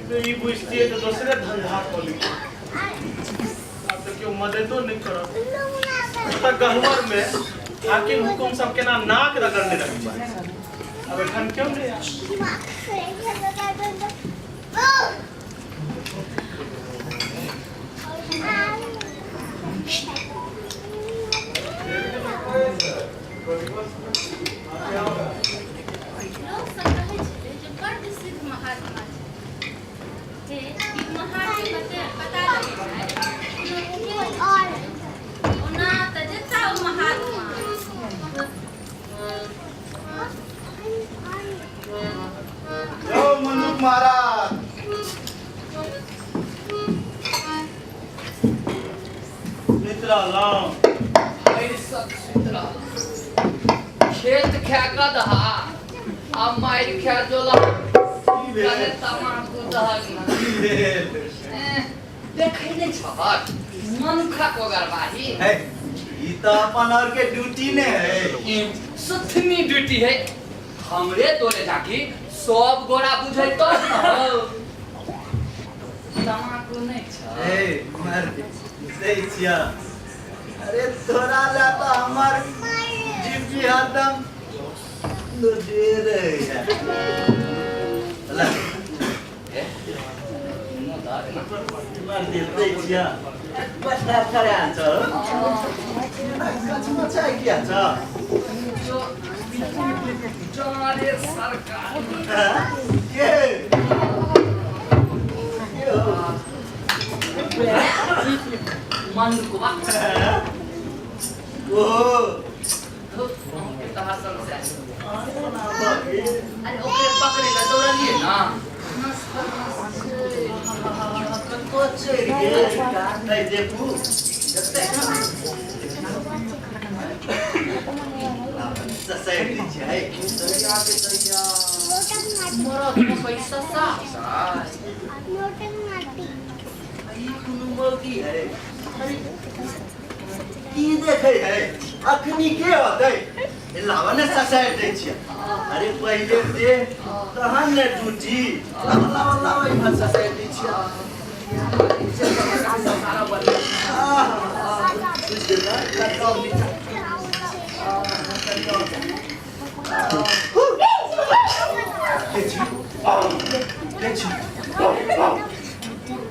तऽ ई बुझतियै तऽ दोसरे धंधा कऽ लितियै। आब तऽ केओ मददो नहि करत। तऽ गहवर में हाकिम हुकुम सब केना नाक रगड़ने रहै छै। आब एखन क्यों नहि आयल? लोक सब कहै छलै जे बड्ड सिद्ध महात्मा छै। जे ई महाके पता लगेनाइ कोनो उपाय नहि छै। ओना तऽ जेता ओ महात्मा। यौ मनुख महाराज मित्र लाओ। भरि सब सुति रहल। खेत खा कऽ दहा आ मारि खा जोला कने तमाकू दहक ना। की भेल? एह, देखै नहि छहक मनुखक ओगरबाही। है ई तऽ अपन और के ड्यूटी ने है। ई सुथनी ड्यूटी है हमरे तोरे झाकी सब गोरा बुझै तो न हो। तमाकू नहि छ। ए मर दै छिया। अरे तोरा ला तऽ हमर जिंदगी हरदम लोडे रहैया। ला ए, नुनो दऽ दे ना। मर दै छिया। बच्चा करे छ। कचमचाइ किया छ? जो जारे सरकार के के हो? मनुकवा ओ अहूँके तहर समस्या छै। अरे ओकरे पकड़े ला दौड़लियै ना। कतौ चढ़ि गेल नहि देखू। ससैर दै छियै। दैया के दैया मरद पैसा साफ साफ। ई कोनो मौगी है? अरे की देखै है? अखनी के होतै? लावा ने ससारि दै छियै। अरे पहिले दे तहन ने टूटी। लावा लावा लावा इम्हर ससारि दै छियै। आह, बुझि गेलै? कतौ नीचा। के छी? के छी?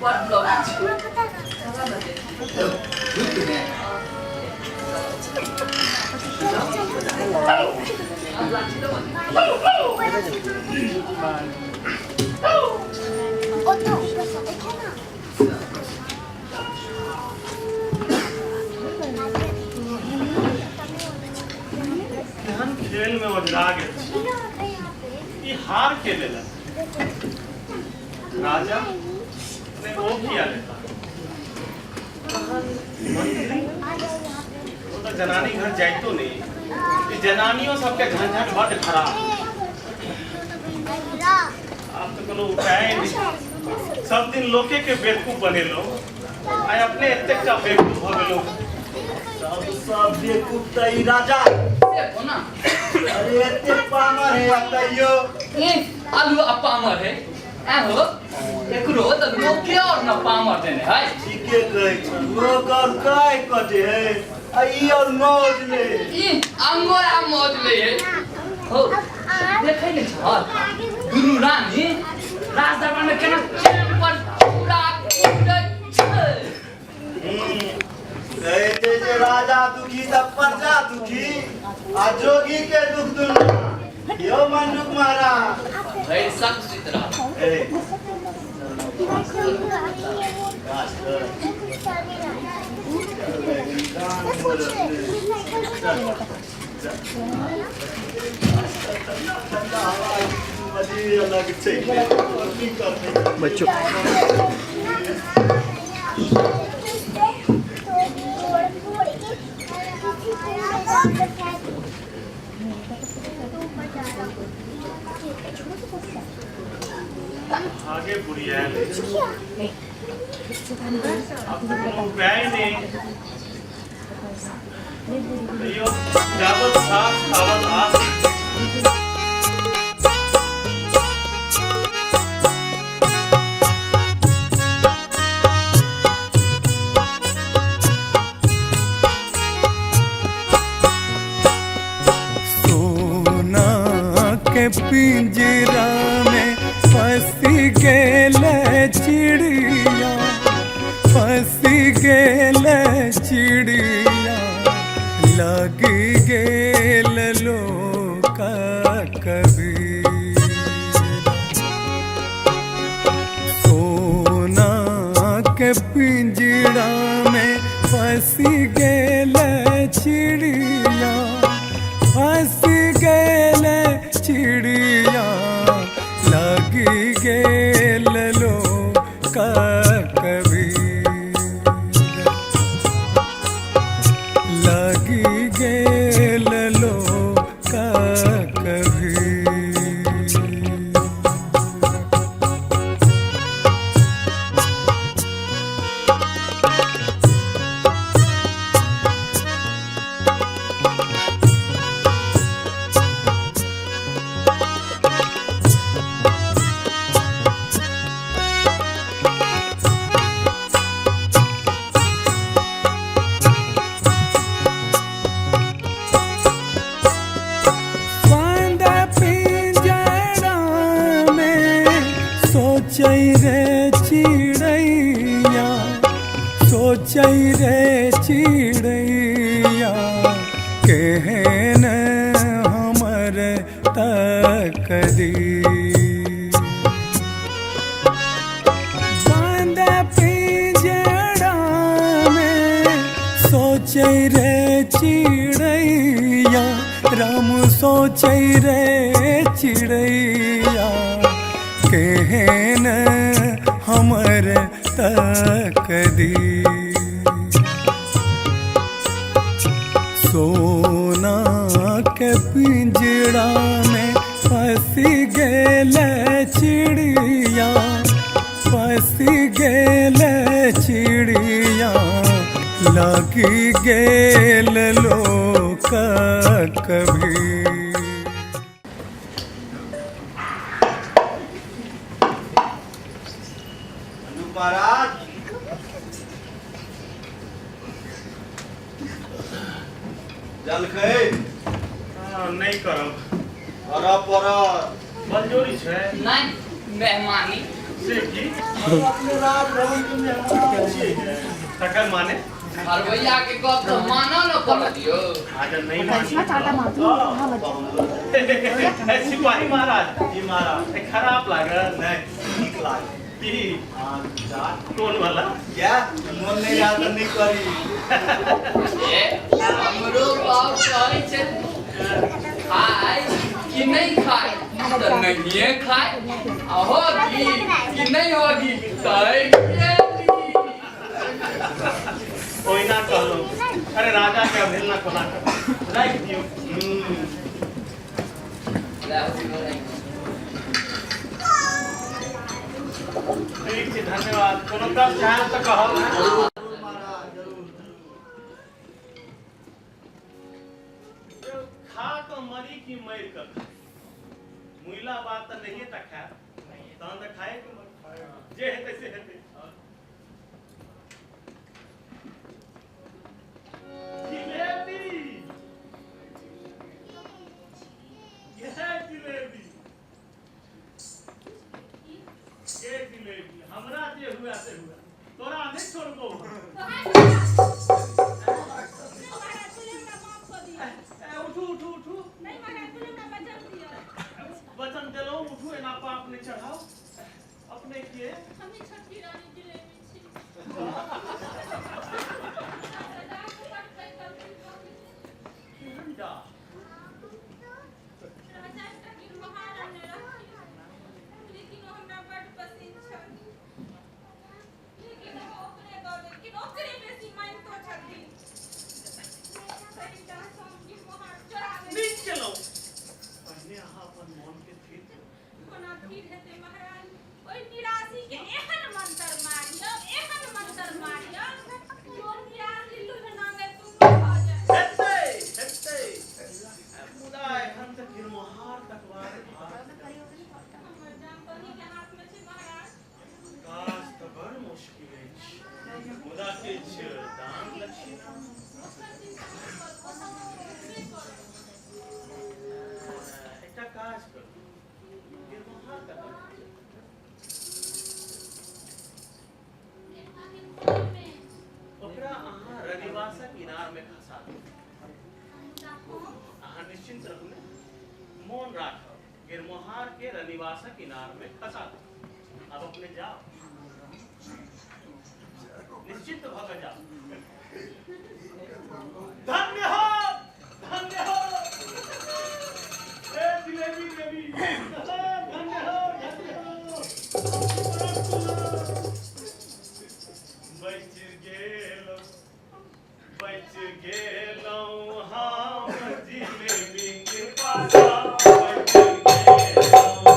बड लगै छै। चल न देखी। रुक ने। अब लाठी देबो ने। केहन खेल में ओझरा गेल छी। ई हार के लेलक राजा ने, ओ किया लेता? तहन मंत्री ओ तऽ जनानी घर जाइतो नहि। ई जनानियो सबके झंझट बड्ड खराब। आब तऽ कोनो उपाय नहि। सब दिन लोके के बेवकूफ बनेलहुँ, आइ अपने एतेक टा बेवकूफ भऽ गेलहुँ। सब सब बेवकूफ तऽ ई राजा। से कोना? अरे एते पामर है आ तैयो ई आलू आ पामर है। ऐ हो एकरो तऽ लोके और न पामर देने है। ठीके कहै छ। लोक और काय कटे है आ ई और मौज ले। ई अंगोरा मौज ले है। हो देखै नहि छह दुनू रानी राज दरबार में केना चैन पर पूरा कूदै छै। कहै छै जे राजा दुखी तऽ प्रजा दुखी आ जोगी के दुख दुनू। यौ मंडूक महाराज। भरि सक सुति रहल। ए गाछ तर। ठंडा हवा मजे अलग छै। की करतै बच्चों आगे बुढ़ियायल अछि। आब तऽ कोनो उपाय नहि। तैयो जाबत सास ताबत आस। सोना के पिंजरा में फंसी गेल चिड़िया, फंसी गेल चिड़िया, लग गेल लोका कबीरा। सोना के पिंजरा में फंसी गेल चिड़िया, फंस गेल चिड़िया, लग गेल लोका कबीरा, लग गेल लोका कबीरा। सोचै रे चिड़ैया केहन हमर तकदीर। बंद पिंजरा में सोचै रे चिड़ैया, राम सोचै रे चिड़ैया केहन हमर तकदीर। सोना के पिंजरा में फंसी गेल चिड़िया, फंसी गेल चिड़िया, लागी गेल लोक कभी। महाराज जलखै नहि करब, करऽ पड़त। बलजोरी छै। नहि, मेहमानी। से की अपने राजभवन के मेहमान छियै, तकर माने? घरवैया के गप तऽ मानऽ न पड़त यौ। अगर नहि मानी सिपाही महाराज। जी महाराज। खराब लागल? नहि, नीक लागल। की? हाँ, कोन वाला? क्या मोन नहि आयल तऽ नहि करी। हमरो बाप कहै छै खाय कि नहि खाय तऽ नहिए खाय, आ होगी कि नहि होगी तऽ ओहिना कहलहुँ। अरे राजा के अवहेलना कोना करब, राखि दियौ। ठीक छै, धन्यवाद। कोनो कष्ट हैत तऽ कहब। खा कऽ मरी कि मरि कऽ खाइ? मुइला बाद तऽ नहिए टा खायब, तहन तऽ खाए के मरी। जे हेतै से हेतै। जिलेबी, ये जिलेबी, ये जिलेबी, हमरा जे हुआ से हुआ, तोरा नहि छोड़बो। उठू उठू उठू। वचन देलहुँ, उठू, एना पाप नहि चढ़ाउ। अपने के हमही छोटकी रानी जिलेबी छी। केहन डा राजा एकटा गिरमोहार आनने रहथिन, लेकिन ओ हमरा बड्ड पसिन्न छल, लेकिन ओ ओकरे दऽ देलखिन, ओकरे बेसी मानितो छथिन। ताहि डरसँ हम गिरमोहार चोरा लेलहुँ। नीक केलहुँ। पहिने अहाँ अपन मोन के स्थिर करू। कोना थिर हेतै महाराज? ओहि निराशी के एहन मंत्र मारियौ, एहन मंत्र मारियौ जे ओ निराशी लुधना मे तुम भऽ जाय। हेतै हेतै, मुदा एखन तऽ गिरमोहार तकबाक भार हमर जान तऽ अहींके हाथ मे छै महाराज। काज तऽ बड़ मुश्किल अछि, मुदा किछु दान दक्षिणा। ओकर चिंता नहि करू, ओ सब हम करबे करब। एकटा काज करू, गिरमोहार कतऽ छै? एकटा के मे। ओकरा अहाँ रनिवासक इनार मे खसा दियौ। मुदा हम अहाँ निश्चिंत रहू ने, मोन राखब, गिरमोहार के रनिवासक इनार में खसा दू। अब अपने जाओ, निश्चिंत भऽ कऽ जाओ। धन्य हो, धन्य हो ए जिलेबी देवी, धन्य हो, धन्य हो। बचि गेलहुँ, बचि गेलहुँ हम जिलेबी के पाछा, बचि गेलहुँ।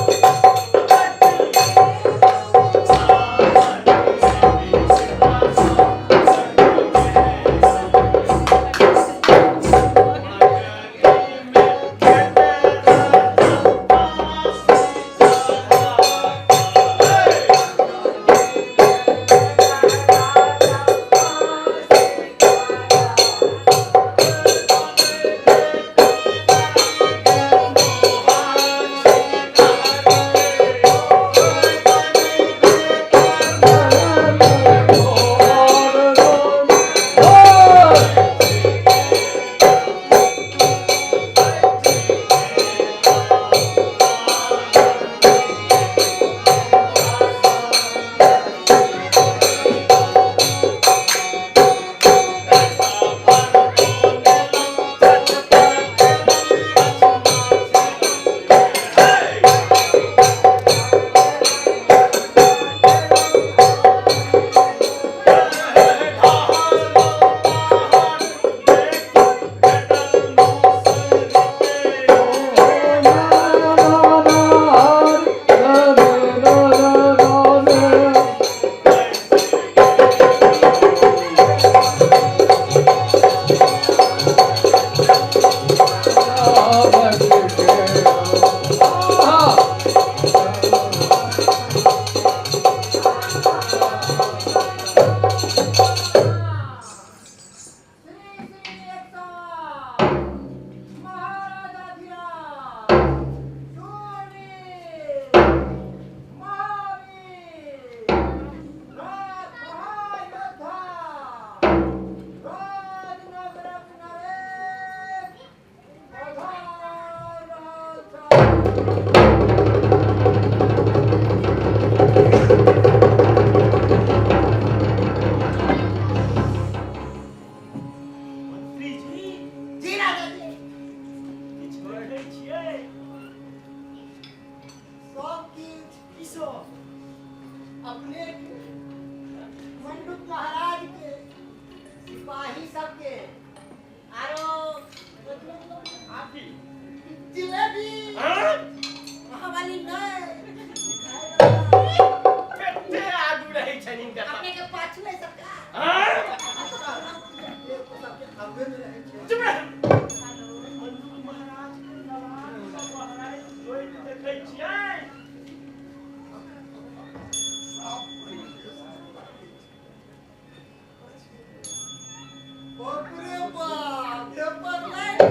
हुनका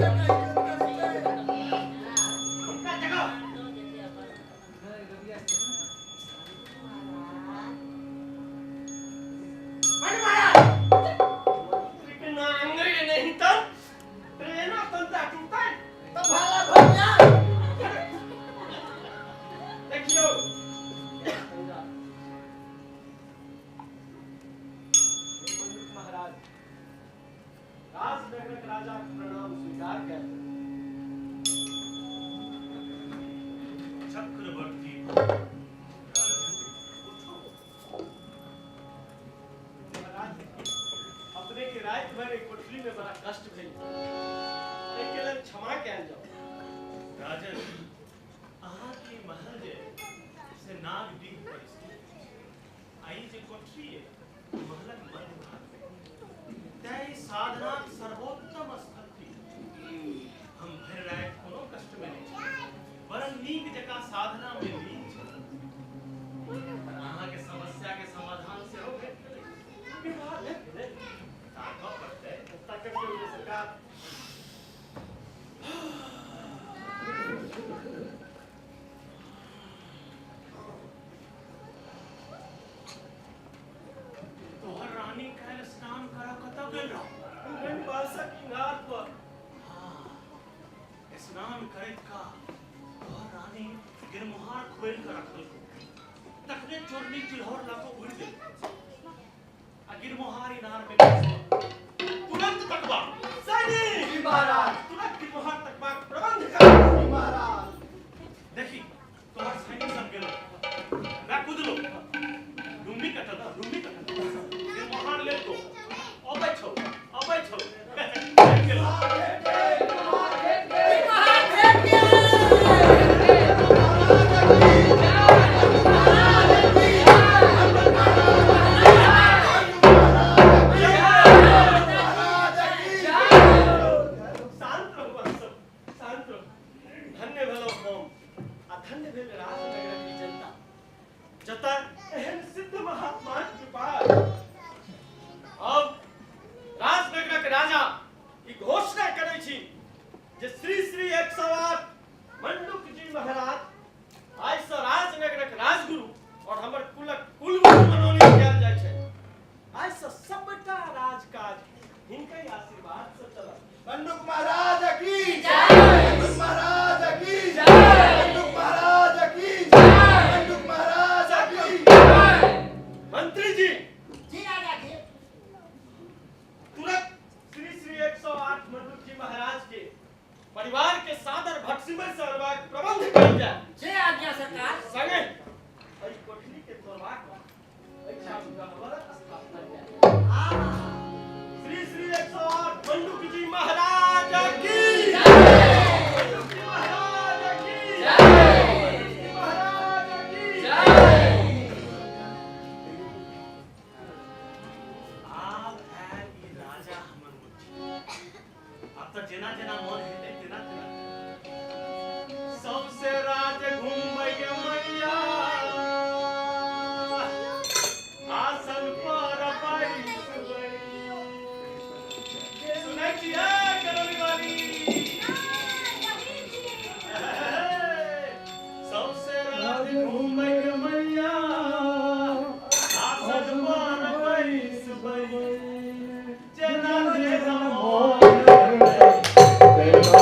जगह नहीं तो ट्रेना तंता टूटता तो भाला भैया देखियो महाराज राजनगर राजा प्रणाम स्वीकार कर। चक्रवर्ती महाराज अपने के रात भर एक कोठली में बड़ा कष्ट भेल, एहि लेल क्षमा कयल जाओ। राजन अहाँ के महल जे से नागडीह पर स्थित, आई जे कोठली है महलक मध्य भाग में, तैं ई साधनाक सर्वोत्तम स्थल थी। हम भरि राति कोनो कष्ट में नहीं छी, वरन नीक जकाँ साधना में लीन छी। अहाँ के समस्या के समाधान सेहो भेट गेलै। ताकऽ पड़तै। ताकत के लिए सरकार। तोहर रानी काल्हि स्नान करऽ कतऽ गेल रहौ? बांसक इनार पर। हाँ, स्नान करैत काल तोहर रानी गिरमुहार खोलि कऽ रखलकौ, तखने चोरनी चिल्होर लऽ कऽ उड़ि गेल आ गिरमुहार इनार में खसि पड़ल। तुरंत तकबा सैनिक जी महाराज। तुरंत गिरमुहार तकबाक प्रबंध कर। जी महाराज। देखी तोहर सैनिक सब गेलो, मैं कुदलो, डुम्बी कटल, डुम्बी कटल, गिरमुहार लेलको, अबै छौ अबै छौ आबि गेलो। शांत रहू अहाँ सब, शांत रहू। धन्य भेलहुँ हम आ धन्य भेल राजनगरक ई जनता, जतऽ एहन सिद्ध महात्माक कृपा। अब राजनगरक राजा ई घोषणा करै छी जे श्री श्री 108 मंडूक जी महाराज आइ सँ राजनगरक राजगुरु और हमर कुलक कुलगुरु मनोनीत कयल जाइ छै। आइ सँ सबटा राजकाज हिनके आशीर्वाद सँ चलत। बंदूक महाराज की जय। बंदूक महाराज की जय। बंदूक महाराज की जय। बंदूक महाराज की जय। मंत्री जी। जी राजा जी। तुरंत श्री श्री 108 मंडूक जी महाराज के परिवार के सादर भटसिमर से अनबाक प्रबंध कयल जाय। जे आज्ञा सरकार। संगे एहि कोठली के तोड़बाक एहिठाम गहबरक स्थापना कयल जाय। श्री श्री 108 मंडूक जी महाराज की जय। मंडूक जी महाराज की जय। मंडूक जी महाराज की जय। आब आयल ई राजा हमर मुट्ठी, आब तऽ जेना जेना मन हेतै तेना तेना सबसे राज घूमबै के मैया आसन पर बैसबै। सुनै छियै करौली वाली? सबसे राज घूमबै के मैया आसन पर बैसबै, जेना जेना मन हेतै तेना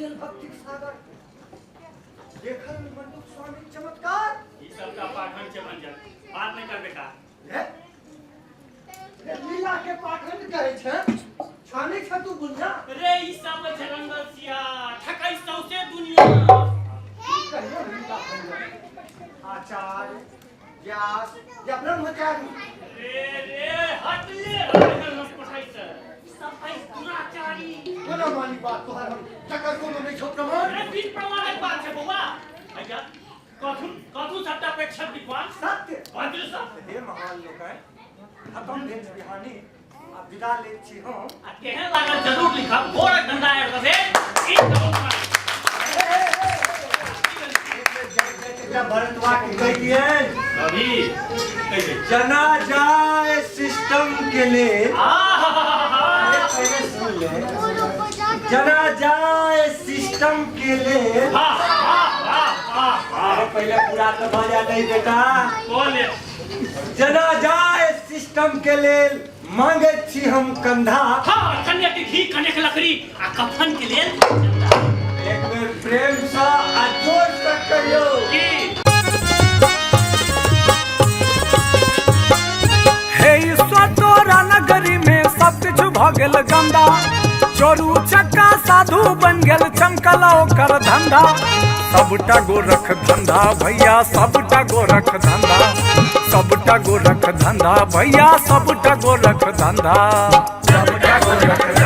गेल भक्तिक सागर। देखल मंडूक स्वामी चमत्कार। ई सबटा पाखंड छै मंजन, बात नहि करबे का। रे रे लीला के पाखंड कहै छै, छानै छ तू बुझा। रे ई सब छै रंगल सिया, ठकै सौसे दुनिया। की कहियो लीला आचार्य व्यास या ब्रह्मचारी। रे रे हट ले हम पठाई से। सब है दुराचारी। कोना मानी बात तोहर हम, तकर कोनो नहि छौ प्रमाण। अरे बिन प्रमाणक बात छै बौआ। अच्छा कथु कथु सबटा प्रेक्षक विद्वान सत्य भद्र सत्य। हे महान लोकनि, खत्म भेल बिहानी, आ विदा लैत छी हम। आ केहन लागल जरूर लिखब। घोरक धंधा आबि रहल ई भरतवा के कहि दियनि अभी जना जाय सिस्टम के लेल। पहले सुन ले, जना जाय सिस्टम के लेल। अरे पहले पूरा तो भऽ जाय नहीं बेटा। बोले जना जाय सिस्टम के लेल मांगे छी हम कंधा। हाँ, कन्या के घी कनेक लकड़ी आ कफन के लेल। एक बेर प्रेम से आ जोर से कहियो की हे ईश्वर तोरा नगरी में सब किछु भऽ गेल गंदा। चोरू चक्का साधु बन गेल चमकल ओकर धंधा। सबटा गोरख धंधा भैया, सबटा गोरख धंधा, सबटा गोरख धंधा भैया, सबटा गोरख धंधा, सबटा गोरख।